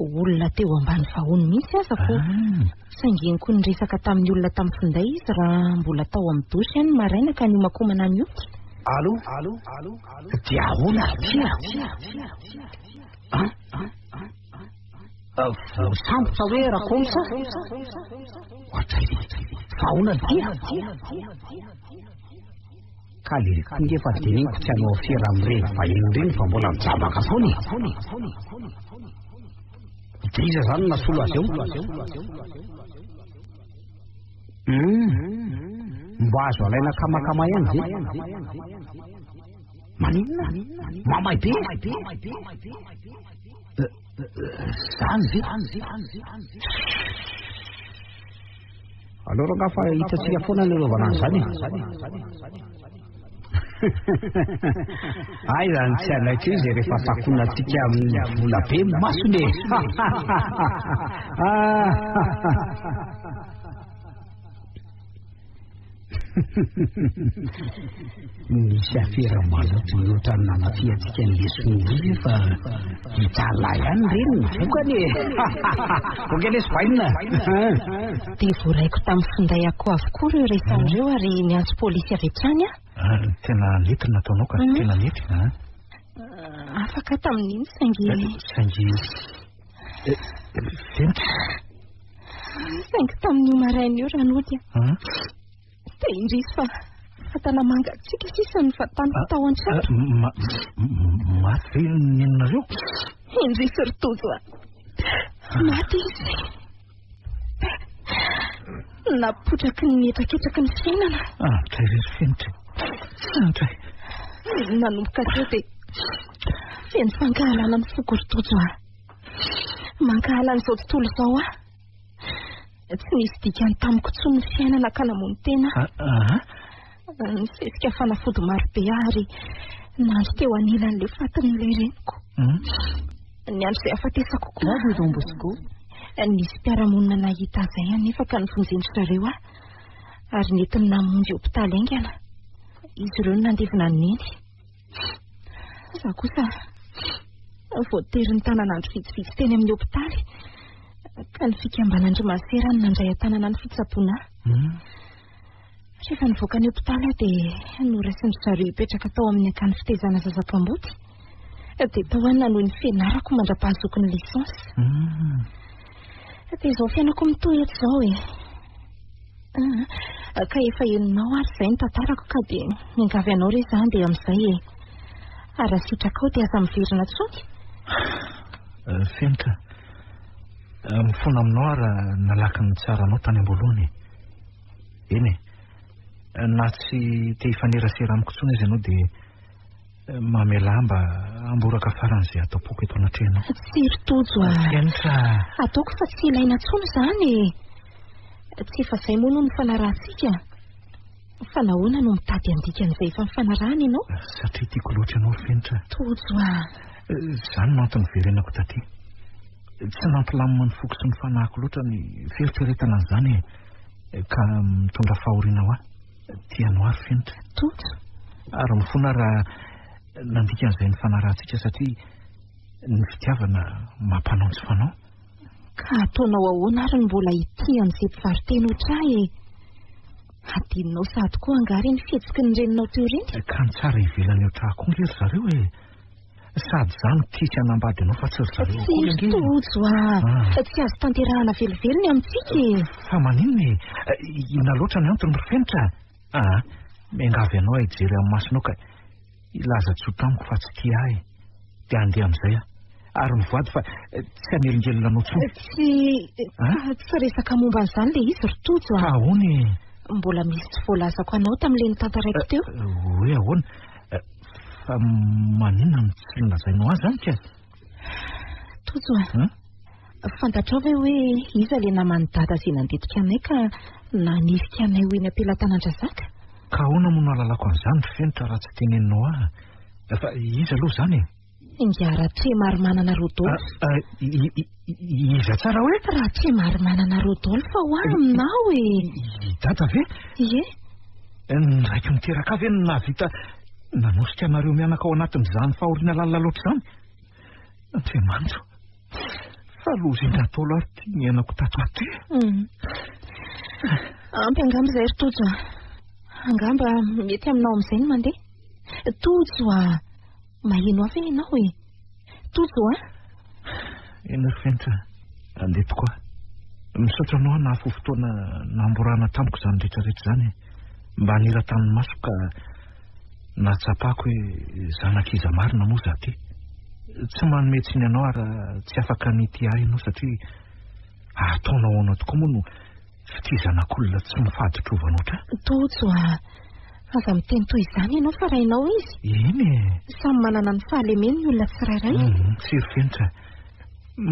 olona teo ambany vahony mihitsy aza ko. Saingy henoko niresaka tamin'ny olona tamin'ny finday izy raha mbola tao amin'ny douche ihany ny maraina ka niomakomana nioty. Allo? Dia ahoana ry Tia? An? Voasambotra hoe Rakomsa? Ohatray ve? Fa ahoana ry Tia? Ka le koa nge fa teneniko tsy hanao afera amin'ireny vahiny ireny fa mbola mijabaka foana e. Dia iza izany no nasolo azy eo? Hum, mba azo alaina akamakama ihany ve? Maninona? Mamay be? Zany ve? Aleo rangaha fa hitantsika foana ny anaovana an'izany e. Aiza ny tsy hanaiky eo izay rehefa takonantsika amin'ny vola be ny masony e. Nisy afera maloto mihoatra ny nanafihantsika ny lesona io fa hitalahy ihany ireny ny vokany e. Ok lesy bainina. Dia voaraiko tamin'ny finday ako avokoa ireo resany ireo ary niantso polisy avy hatrany aho. Ah, tena nety ny nataonao ka, tena nety. Ah. Afaka tamin'iny saingy... Saingy... Fenitra. Saingy tamin'io maraina io raha nody aho. Dia indrisy fa fatana mangatsiaka sisa no vataniko tao an-trano. Maty ve ny neninareo? Indrisy ry Tojo a. Maty izy. Napotraky ny hetraketraky ny fiainana. Andray ry Fenitra. Andray. Nanomboka teo dia feno fankahalana ny foko ry Tojo a. Mankahala an'izao tontolo izao aho. Tsy nisy dikany tamiko intsony ny fiainana ka namono tena aho. Nisesika fanafody marobe aho ary nandry teo anilan'ilay fatin'ilay reniko. Ny andro izay hafatesako koa. Radio Don Bosco. Nisy mpiara-monina nahita azy izay anefa ka novonjen-dry zareo aho ary nentiny namonjy hopitaly haingana. Izy ireo no nandevina an'i Neny. Izaho kosa voatery nitanana andro vitsivitsy teny amin'ny hopitaly ka ny fikambanan-dry masera no nandray an-tanana ny fitsaboana ahy. Rehefa nivoaka ny hopitaly aho dia noraisin-dry zareo hipetraka tao amin'ny akany fitaizana zaza kamboty. Dia tao aho nanohy ny fianarako mandra-pahazoako ny licence. Dia izao fiainako mitohy eto izao e. Ka efa henonao ary izay ny tantarako ka dia miangavy anao re izaho handeha amin'izay e. Ary raha sitrakao dia aza miverina intsony. Fenitra, mifona aminao aho raha nalaky ny tsaranao tany am-boalohany e. Eny e, na tsy te hifanerasera amiko intsony aza ianao dia mamelà mba hamboraka farany izay ato am-poko eto anatrehanao. Tsia ry Tojo a. Fenitra. Ataoko fa tsy ilaina intsony izany e. Tsy efa izay moa no nifanarahantsika. Fa nahoana no mitady handika an'izay efa nifanarahana ianao? Satria tiako loatra ianao ry Fenitra. Tojo a. Izany no antony niverenako taty. Tsy nampilamina ny foko sy ny fanahiko loatra ny fieritreretana an'izany e. Ka mitondra fahoriana ho ahy. Tianao ahy ry Fenitra. Tojo. Ary mifona aho raha nandika an'izay nifanarahantsika satria ny fitiavana mampanao ny tsy fanao. Ka ataonao ahoana ary no mbola hitia an'izay mpivaro-tena ohatr'ahy e? Hadinonao sahady koa angaha ireny fihetsiky ny reninao teo ireny? Ka ny tsara ivelany ohatr'ahy koa ange ry zareo e! Sady izaho no tia sy hanambady anao fa tsy ry zareo akory ange e! Tojo a! Ah. Tsy azo tanterahana velively ny amintsika e! Fa maninona e? Inona loatra ny antony ry Fenitra? Aa, miangavy anao aho hijery amin'ny masonao ka hilaza tsotra amiko fa tsy tia ahy. Dia handeha amin'izay aho. Ary mivoady fa tsy hanelingelina anao intsony. Tsy, tsy resaka momba an'izany ilay izy ry Tojo a! Fa ahoana e? Mbola misy tsy voalazako anao tamin'ilay notantaraiko teo. Hoe ahoana? Fa maninona no tsy nolazainao ahy izany ka? Tojo a! Fantatrao ve hoe iza ilay naman'i Dada izay nandetika anay ka nanifika anay ho eny am-pelatanan-dRazaka? Ka ahoana moa no ahalalako an'izany ry Fenitra raha tsy teneninao ahy? Fa iza aloha izany e? Ingahy Ratremarimanana Rodolphe. Iza tsara hoe? Ratremarimanana Rodolphe hoa aminao e! I Dada ve? Ie. Ny raiko niteraka ahy ve no nahavita nanosika anareo mianaka ao anatin'izany fahoriana lalina loatra izany? Andriamanitra o! Fa loza indray Ntaolo ary ity niainako tato ato ity. Ampy angamba izay ry Tojo a! Angamba mety aminao amin'izay ny mandeha. Tojo a! Maheno ahy ve ianao e? Tojo a! Eny ry Fenitra, andeha tokoa. Misaotra anao aho nahafoy fotoana namborahana tamiko izany rehetra rehetra izany e. Mba nira tamin'ny masoko ka nahatsapako hoe zanak'iza marina moa izaho ity. Tsy manome tsiny anao aho raha tsy afaka ny hitia ahy ianao satria ataonao ahoana tokoa moa no Fitia zanak'olona tsy mifaditrovana ohatr'ahy. Tojo a! Aza miteny toy izany ianao fa rainao izy. Eny e! Samy manana ny fahalemeny ny olona tsirairay. Tsy ry Fenitra,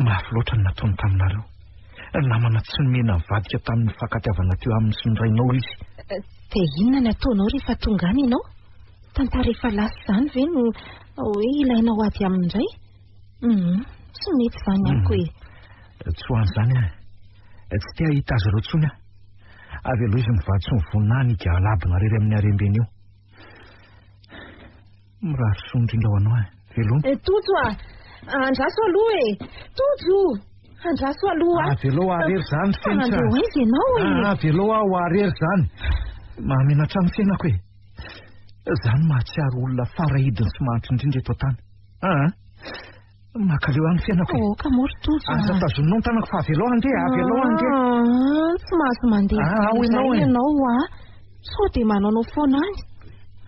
mafy loatra ny nataony taminareo. Namana tsy nomena nivadika tamin'ny nifankatiavana teo aminy sy ny rainao izy. Dia inona ny ataonao rehefa tonga any ianao? Tantara efa lasa izany ve no hoe ilainao ady aminy indray? Hum, tsy mety izany amiko e. Tsy ho an'izany aho. Tsy te hahita azy ireo intsony aho. Avy aloha izy mivady sy mivonona any higalabona irery amin'ny harembeny io. Mirary soa indrindra ho anao e. Veloma. Eh, Tojo a! Andraso aloha e! Tojo! Andraso aloha. Avelao aho irery izany ry Fenitra. Fa handeha ho aiza ianao e? Avelao aho irery izany. Mahamenatra ny fiainako e. Izaho no mahatsiaro olona farahidiny sy mahantra indrindra eto an-tany. Aa! Mankaleo ahy ny fiainako e. Oh, ka moa ry Tojo a. Aza tazoninao ny tanako fa avelao handeha, avelao handeha. Ah, tsy mahazo mandeha Ah, ao ianao e. ianao a. Sao dia manaonao foana any.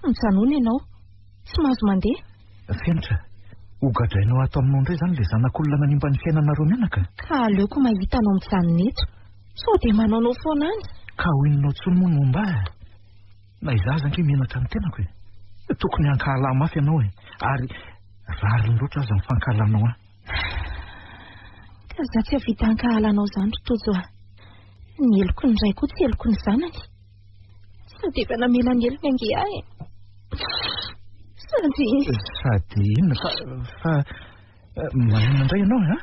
Mijanona ianao. Tsy mahazo mandeha. Fenitra, ho gadrainao ato aminao indray izany ilay zanak'olona nanimba ny fiainanareo mianaka? Ka aleoko mahita anao mijanona eto. Sao dia manaonao foana any. Ka ho inona intsony moa no homba ahy? Na izaho aza ange menatra ny tenako e. Tokony hankahala ahy mafy ianao e. Ary rariny loatra aza ny fankahalanao ahy. Ka izaho tsy hahavita hankahala anao izany ry Tojo a. Ny heloky ny ray koa tsy heloky ny zanany. Sady efa namela ny helony ange ahy e. Sady. Sady inona fa fa maninona indray ianao a?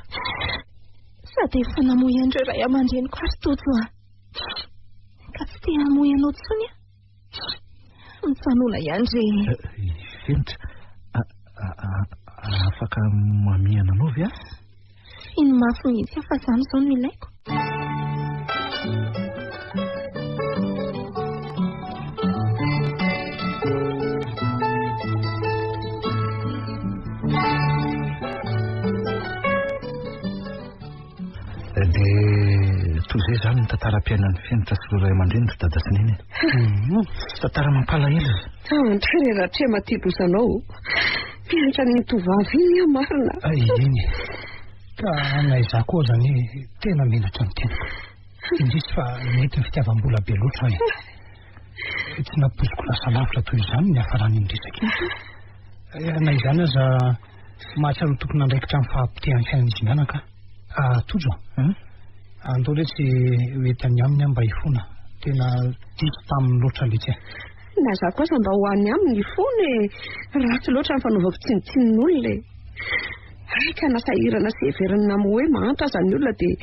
Sady efa namoy an'ireo ray aman-dreniko aho ry Tojo a. Ka tsy te hamoy anao intsony aho. Mijanona ihany re. Fenitra, afaka mamihana anao ve aho? Fino mafy mihitsy aho fa izany izao no ilaiko. Dia toy izay izany ny tantaram-piainan'i Fenitra sy ireo ray aman-dreniny ry dada sy neny e. Tantara mampalahelo e. Andry re Ratrema ty lozanao. Miantra an'iny tovovavy iny aho marina. Eny e. Ka na izaho koa aza anie tena menatra ny tenako. Indrisy fa nentin'ny fitiavam-bola be loatra aho e. Tsy nampoiziko lasa lavitra toy izany ny niafaran'iny resaka iny. Na izany aza mahatsiaro ho tompon'andraikitra amin'ny fahapotehan'ny fiainan'izy mianaka aho. Ah, Tojo a! Andao letsy ho ety any aminy aho mba hifona. Tena diso taminy loatra letsy e. Na za koa aza mba ho any aminy hifona e! Ratsy loatra ny fanaovako tsinontsinon'olona e! Hay ka na sahirana sy heverina ho hoe mahantra aza ny olona dia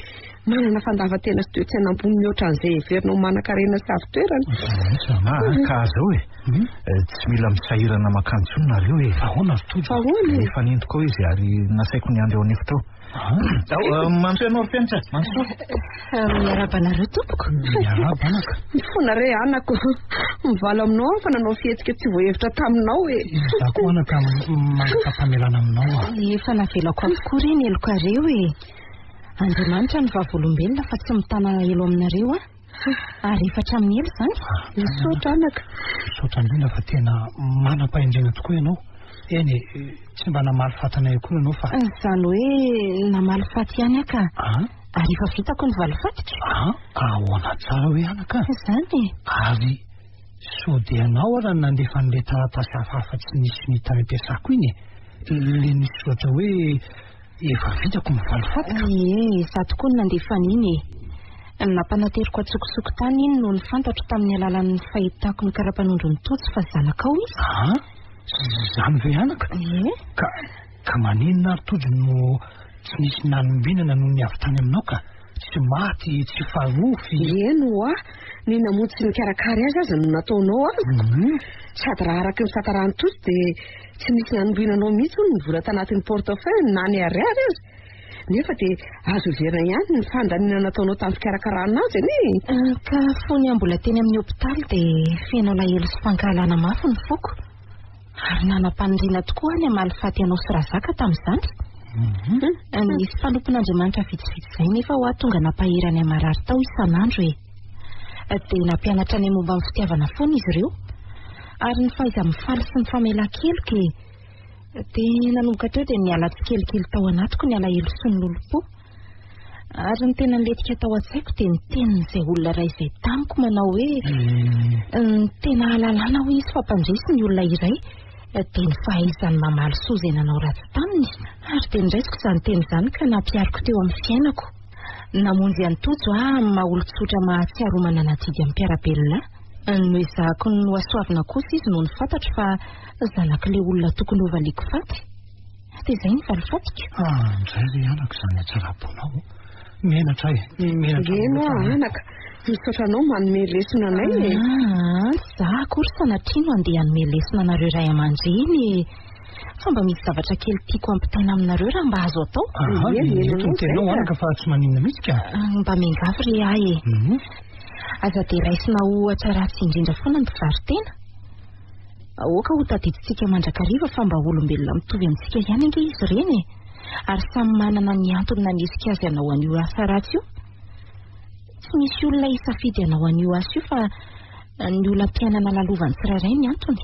manana fandavan-tena sy toe-tsaina ambony mihoatra an'izay heverina ho manan-karena sy avo toerana. Ah, ka zao e. Tsy mila misahirana mankany intsony nareo e. Fa ahoana ry Tojo? Fa ahoana e? Efa nentiko ao izy ary nasaiko niandry ao an'efitra ao. Ao, mandroso ianao ry Fenitra. Mandroso. Miarahaba anareo tompoko. Miarahaba anaka. Mifona re anako. Mivalo aminao aho fa nanao fihetsika tsy voahevitra taminao e. Izaho koa anaka mangataka-pamelana aminao aho. Efa navelako avokoa re ny helokareo e. Andriamanitra no vavolombelona fa tsy mitana alahelo aminareo aho. Ary efa hatramin'ny ela izany. Misaotra anaka. Misaotra indrindra fa tena manam-pahendrena tokoa ianao. Eny e, tsy mba namaly faty anay akory ianao fa... Izany hoe namaly faty ihany aho ka. Ah? Ary efa vitako ny valifatiko. Ah, ahoana tsara hoe anaka? Izany e. Ary sao dia ianao ara no nandefa an'ilay taratasy hafahafa tsy nisy ny tany am-piasako iny e? Ilay nisy soratra hoe efa vitako ny valifatiko. Ie, izaho tokoa no nandefa an'iny e. Nampanateriko an-tsokosoko tany iny noho ny fantatro tamin'ny alalan'ny fahitako ny kara-panondron'i Tojo fa zanakao izy. Ah, izany ve anaka? Ie. Ka, ka maninona ary Tojo no tsy nisy nanombinana noho ny avy tany aminao ka? Tsy maty, tsy farofy. Eny ho'a, ny namonjy sy nikarakara azy aza no nataonao azoko. Sady raha araka ny fitantaran'i Tojo dia tsy nisy nanombinanao mihitsy hono ny vola tanatin'ny portefeuille na ny ariary aza. Nefa dia azo heverina ihany ny fandaniana nataonao tamin'ny fikarakarana azy anie e! Ka fony aho mbola teny amin'ny hopitaly dia feno alahelo sy fankahalana mafy ny foko. Ary nanam-paniriana tokoa aho ny hamaly faty anao sy Razaka tamin'izany. Nisy mpanompon'Andriamanitra vitsivitsy izay nefa ho'a tonga nampahery anay marary tao isan'andro e! Dia nampianatra anay momba ny fitiavana foana izy ireo. Ary ny fahaiza-mifaly sy ny famelan-keloka e! Dia nanomboka teo dia niala tsikelikely tao anatiko ny alahelo sy ny lolompo. Ary ny tena nilentika tao an-tsaiko dia ny tenin'izay olona iray izay tamiko manao hoe ny tena ahalalana hoy izy fa mpandresy ny olona iray dia ny fahaizany mamaly soa izay nanao ratsy taminy. Ary dia noraisiko izany teny izany ka nampihariko teo amin'ny fiainako. Namonjy an'i Tojo aho amin'ny maha olon-tsotra mahatsiaro ho manana adidy amin'ny mpiara-belona ahy. Noezahako nohasoavina kosa izy nony fantatro fa zanak'ilay olona tokony hovaliako faty. Dia izay ny valifatiko. Ah, indray ry anaka izany hatsaram-ponao. Menatra ahy e, menatra Eny loatra hoa aho. anaka, misaotra anao manome lesona anay e. Ah, tsy za akory sanatria no andeha hanome lesona anareo ray aman-dreny e. Fa mba misy zavatra kely tiako hampitaina aminareo raha mba azo atao. Aha, Eny, eny, eto ny teninao izay ka. anaka fa tsy maninona mihitsy ka. Ah, Mba miangavy re ahy e. Aza dia raisina ho ohatra ratsy indrindra foana ny mpivaro-tena. Aoka ho tadidintsika mandrakariva fa mba olombelona mitovy amintsika ihany ange izy ireny e! Ary samy manana ny antony nanesika azy hanao an'io asa ratsy io. Tsy misy olona hisafidy hanao an'io asa io fa ny olam-piainana lalovan'ny tsirairay ny antony.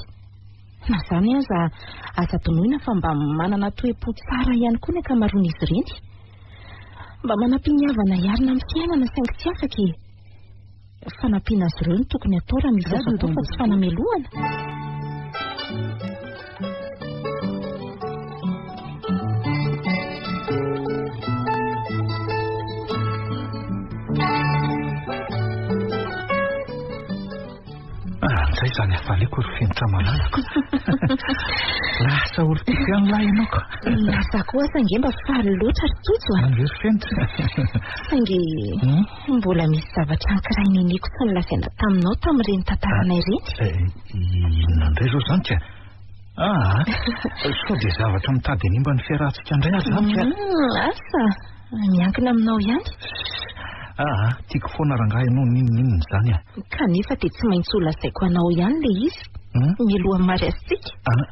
Na izany aza, aza adinoina fa mba manana toe-po tsara ihany koa ny ankamaroan'izy ireny. Mba manam-piniavana hiarina amin'ny fiainana saingy tsy afaka e! Fanampiana azy ireo no tokony atao raha misy azo atao fa tsy fanamelohana. Ah, ndray izany hafaliako ry fenitra malalako. Lasa olon-tiako ihany lahy ianao ka. Lasa koa aza ange mba faly loatra ry Tojo a. Ange ry fenitra. Saingy mbola misy zavatra anankiray niniako tsy nolazaina taminao tamin'ireny tantaranay ireny. Eh, inona indray izao izany ka? Ah, sao dia zavatra mitady hanimba ny fiarahantsika indray ary izany ka? Asa, miankina aminao ihany. Ah, tiako foana rangahy ianao n'inon'inona izany ah. Kanefa dia tsy maintsy ho lazaiko anao ihany ilay izy, mialohan'ny mariazintsika. Ah,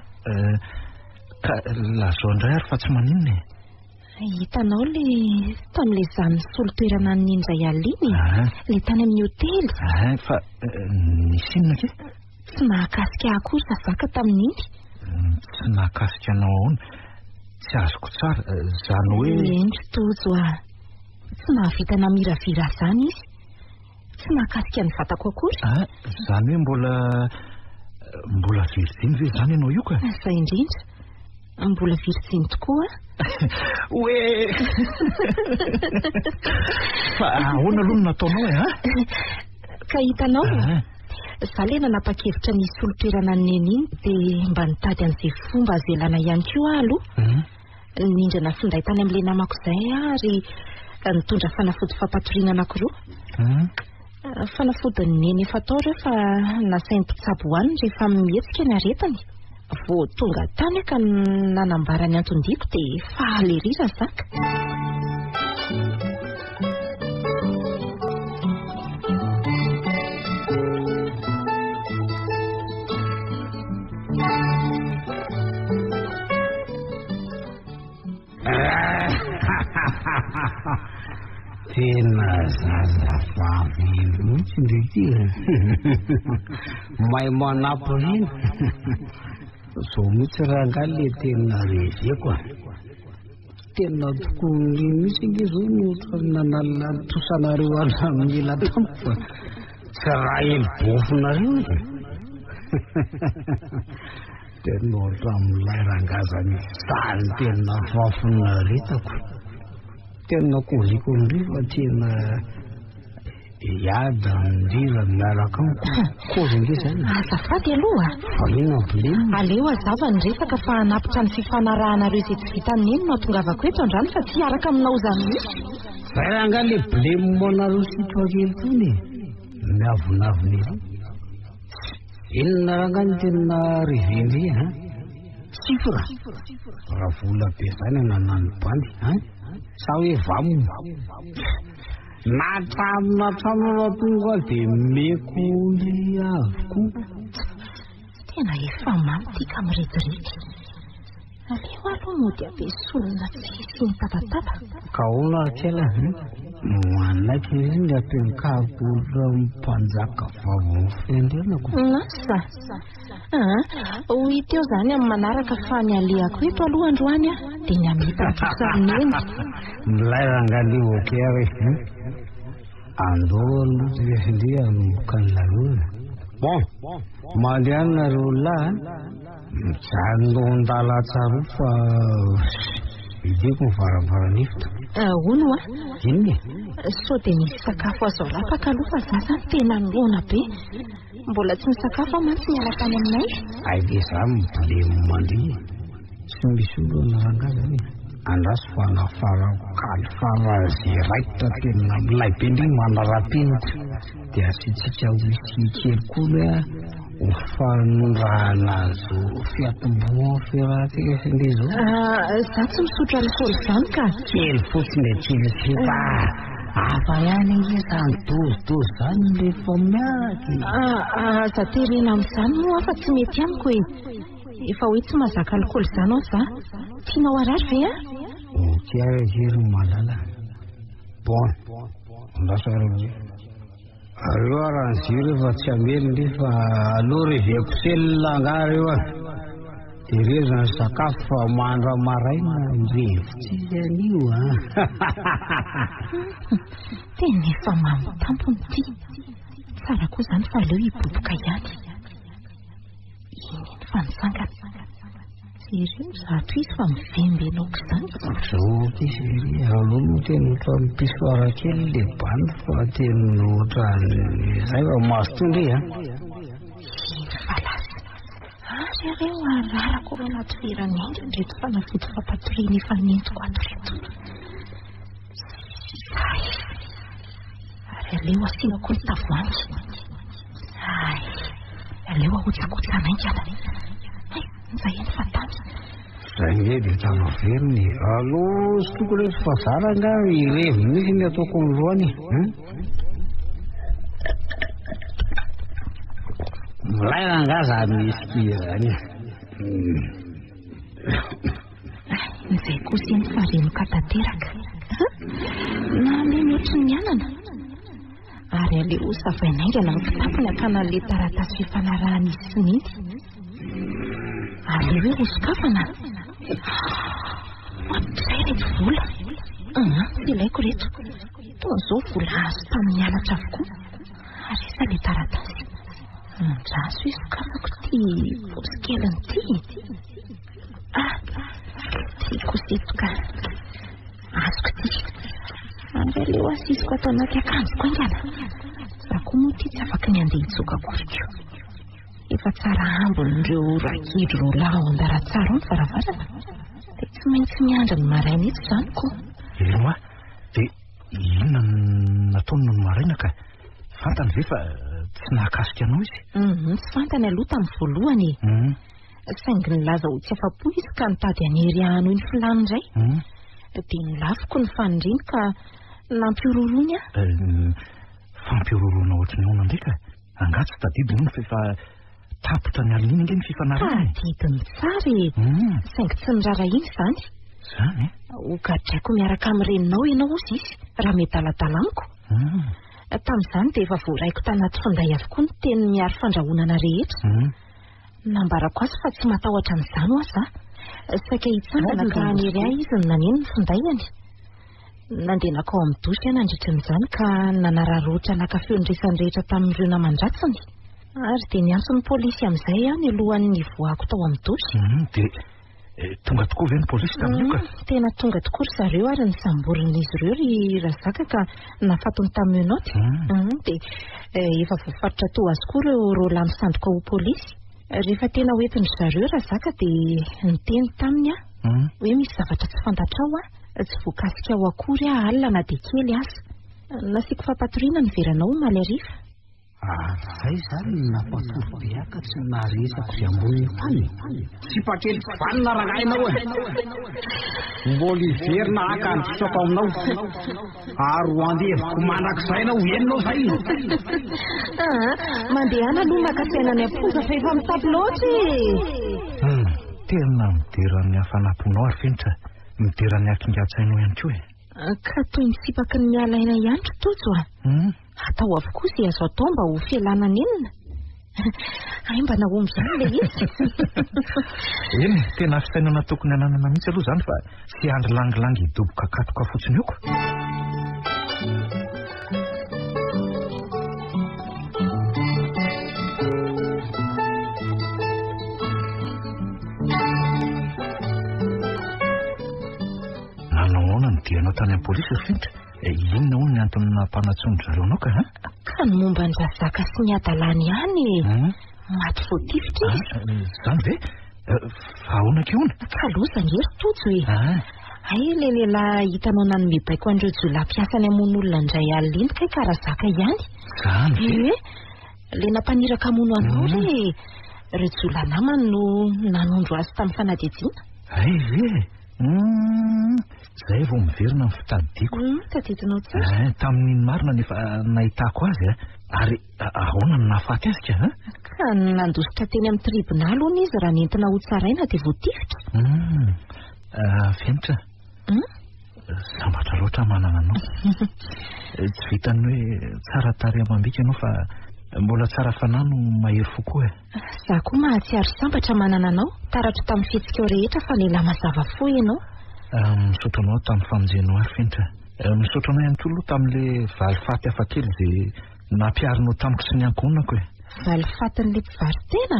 ka lazao indray ary fa tsy maninona e. Hitanao ilay tamin'ilay izaho nisolo toerana an'i Neny indray alina iny e? Ilay tany amin'ny hotely. Ah, fa nisy inona ke? Tsy nahakasika ahy akory Razaka tamin'iny. Tsy nahakasika anao ahoana? Tsy azoko tsara, izany hoe... Eny ry Tojo a! Tsy nahavita namiravira ahy izany izy. Tsy nahakasika ny vatako akory. Ah, izany hoe mbola... mbola virjiny ve izany ianao io ka? Izay indrindra. Mbola virjiny tokoa aho. Hoe! Fa ahoana aloha no nataonao e, an? Ka hitanao, za ilay nanapa-kevitra ny hisolo toerana an'i Neny iny dia mba nitady an'izay fomba azo ialana ihany koa aho aloha. Nindrana finday tany amin'ilay namako izay aho ary nitondra fanafody fampatoriana anankiroa. Fanafodin'i Neny efa tao ireo fa nasain'ny mpitsabo hohaniny rehefa mihetsika ny aretiny. Vao tonga tany aho ka nanambara ny anton-diako dia faly ery Razaka. Tena zazavavy mihitsy ndry ity e. Mahay manampy reny. Zao mihitsy rangahy le tena reveko a. Tena tokoa ndry mihitsy ange zao no ohatran'ny nanalina ny trosanareo hatramin'ny ela tamiko fa tsy raha ely bofinareo e. Tena ohatran'ilay rangahy zany zany tena fahafinaretako. Tena koziko ndry fa tena hiada ndrindra miaraka amiko. Kozy nge zany. Azafady aloha. Fa inona blem? Aleo hazava ny resaka fa hanapitra ny fifanarahanareo izay tsy vitan'i Neny no hatongavako eto androany fa tsy hiaraka aminao izany mihitsy. Zay rangahy le blem anareo sy toakely tony e. Miavonavona ery. Inona rangahy no tena revendry an? Chiffre? Raha vola be zany ananan'ny bandy an? Sa hoe vam? Na trano na trano raha tonga dia meko ndry avokoa. Tena efa mamy ity ka mirediredy. Aleo aloha mody ampiesonina tsy hisian'ny tabataba. Ka ahoana ry kely a? Manaiky ery ny ampiankariko olona mpanjaka vaovao fiandrianako. Lasa. Aa, ho hita eo izany amin'ny manaraka fa ny alehako eto aloha androany a, dia ny hamita ny trosa amin'i Neny. Milay rangahy le ok ary e. Andao aloha tsika ndry hanomboka ny lanonana. Bon, mandehana nareo lahy a. Mijanona ao an-dalan-tsaroa fa hidiako ny varavaran'efitra. Hono hoa. Inona e? Sao dia misy sakafo azo alapaka aloha fa za zany tena noana be. Mbola tsy nisakafo aho mantsy niala tany aminay. Hay ve za mibolemy mandihy e? Tsy misy olana rangahy zany e. Andraso fa anafarako kaly faran'izay raikitra tena milay be ndry manara-penitra. Dia asiantsika whisky kely koa aloha ho fanondrahana zao fiatombohan'ny fiarahantsika sy ndry zao. Ah, za tsy misotro alcool zany ka. Kely fotsiny e, kely sipa. Hafa ihany ange zany dozidozy zany rehefa miaraka e. Ah, aza terena amin'izany moa fa tsy mety amiko e. Efa hoe tsy mahazaka alcool zany aho za. Tianao harary ve aho? Ok ary akia ry malala. Bon, andraso ary akia. Reo ara ny jiro efa tsy hamely ndry fa aleo reveko sel angaha reo a. De reo zany sakafo fa mandra maraina mirevitsika anio a. Tena efa mamo tampony ity. Tsara koa zany fa aleo hiboboka ihany. Iny iny fa nitsangana. Jereo izato izy fa mivembena aok'izany. Zao ity chérie, aloha moa tena ohatran'ny pissoir kely le bandy fa tena ohatran'ny zay fa mazotoa ndry a. Iny fa lasa. Ary aleo ararako ao anaty veran'aingana ireto fanafody fampatoriana efa nentiko ato ireto. Zay. Ary aleo asiana koa ny tavoahangy. Hay, aleo ahotsakotsa haingana. Hay, izay eny fa tany. Zay nge dia tafaverina e. Alou tsy tokony hoe fa zara angaha hirevy mihitsy ny ataoko androany e. Milay rangaha zany misy zany e. Izay kosa iny fa renoka tanteraka. Nalemy ohatry ny anana. Ary aleo hosavaina haingana ny kitapony hakana an'ilay taratasy fifanarahana izy sy Neny. Aleo hoe hosokafana. Ohatrizay ireto vola. Tsy ilaiko ireto. Toa izao vola azo tamin'ny halatra avokoa. Ary aiza ilay taratasy? Andraso hisokafako ity paosy keliny ity. Ah, ity kosa eto ka. Azoko ity. Ary aleo asisiko ato anaty akanjoko haingana. Za koa moa ity tsy afaky ny handeha hitsoka akory ko. Efa tsara ambin'ireo ragidro roa lahy ao Andaratsara ao ny varavarana. Dia tsy maintsy miandry ny maraina eto izany ko. Eny hoa, dia inona no nataony nony maraina ka? Fantany ve fa tsy nahakasika anao izy? Hum, tsy fantany aloha tamin'ny voalohany e. Hum. Saingy nilaza ho tsy afa-po izy ka nitady hanery ahy hanohy ny filàny indray. Hum. Dia nolaviko ny faniriany ka nampihorohoroany ahy. Eh, fampihorohoroana ohatry ny ahoana indray ka? Angaha tsy tadidiny hono fa efa tapitra ny alina iny ange ny fifanarahana e? Tadidiny tsara e! Saingy tsy nirarahiany izany. Izany e? Ho gadraiko miaraka amin'ny reninao ianao hozy izy raha miadaladala amiko. Tamin'izany dia efa voaraiko tanaty finday avokoa ny teny miaro fandrahonana rehetra. Nambarako azy fa tsy matahotra an'izany hoa za. Saika hitsangana ka hanery ahy izy no naneno ny findainy. Nandeha nankao amin'ny douche aho nandritra an'izany ka nanararaotra naka feo ny resany rehetra tamin'ireo naman-dratsiny. Ary dia niantso ny polisy amin'izay aho nialohan'ny nivoahako tao amin'ny douche. Dia tonga tokoa ve ny polisy tamin'io ka? Tena tonga tokoa ry zareo ary nisamborin'izy ireo ry Razaka ka nafatony tamin'ny menottes. Dia efa voafatotra toa azy koa ireo roalahy misandoka ho polisy. Rehefa tena hoentin-dry zareo Razaka dia niteny taminy aho hoe misy zavatra tsy fantatrao aho. Tsy voakasikao akory aho alina na dia kely aza. Nasiako fampatoriana ny veranao omaly hariva. Ary zay izany no nampatory be ahy ka tsy naharenesako izay ambonin'ny tany e. Sipakely tsy vanona rangahy ianao e. Mbola hiverina haka ny trosaiko aminao. Ary ho andevoko mandrakizay ianao, henonao izay? Aa, mandehana aloha maka saina any am-ponja fa efa mitapy loatra e. Hum, tena midera ny hafanam-ponao ary Fenitra. Midera ny hakingan-tsainao ihany koa e. Ka toy ny tsipaky ny miala aina ihany ry Tojo a. Atao avokoa izay azo atao mba ho fialana nenina. Hay mba nahomby ihany ilay izy. Eny e, tena fisainana tokony hananana mihitsy aloha izany fa tsy andry langilangy hidoboka katoka fotsiny eo ko. Nanao ahoana ny dianao tany amin'ny polisy ry Fenitra? Inona hono ny antony nampanantsoin-dry zareo anao ka? Ka ny momba an'i Razaka sy ny hadalany ihany e! Maty voatifitra izy. Izany ve? Fa ahoana akia hono? Ka loza ange ry Tojo e! Hay ilay lehilahy hitanao nanome baiko an'ireo jiolahy mpiasany hamono olona indray alina iny kay ka Razaka ihany. Izany ve? Ie! Ilay nampaniraka hamono anao re e! Ireo jiolahy namany no nanondro azy tamin'ny fanadihadiana. Hay ve e! Humm! Izay vao miverina ny fitadidiako. Humm, tadidinao tsara. Eh, tamin'iny marina no efa nahitako azy a. Ary ahoana no nahafaty azy ka? Ka nandositra teny amin'ny tribonaly hono izy raha nentina hotsaraina dia voatifitra. Humm, Fenitra. Hum? Sambatra loatra manana anao. Tsy vitan'ny hoe tsara tarehy amam-bika ianao fa mbola tsara fanahy no mahery fo koa e. Za koa mahatsiaro sambatra manana anao, taratro tamin'ny fihetsikao rehetra fa lehilahy mazava fo ianao. Misaotra anao tamin'ny famonjenao ahy Fenitra. Misaotra anao ihany koa aloha tamin'ilay valifaty hafakely izay nampiharinao tamiko sy ny ankohonako e. Valifatin'ilay mpivaro-tena?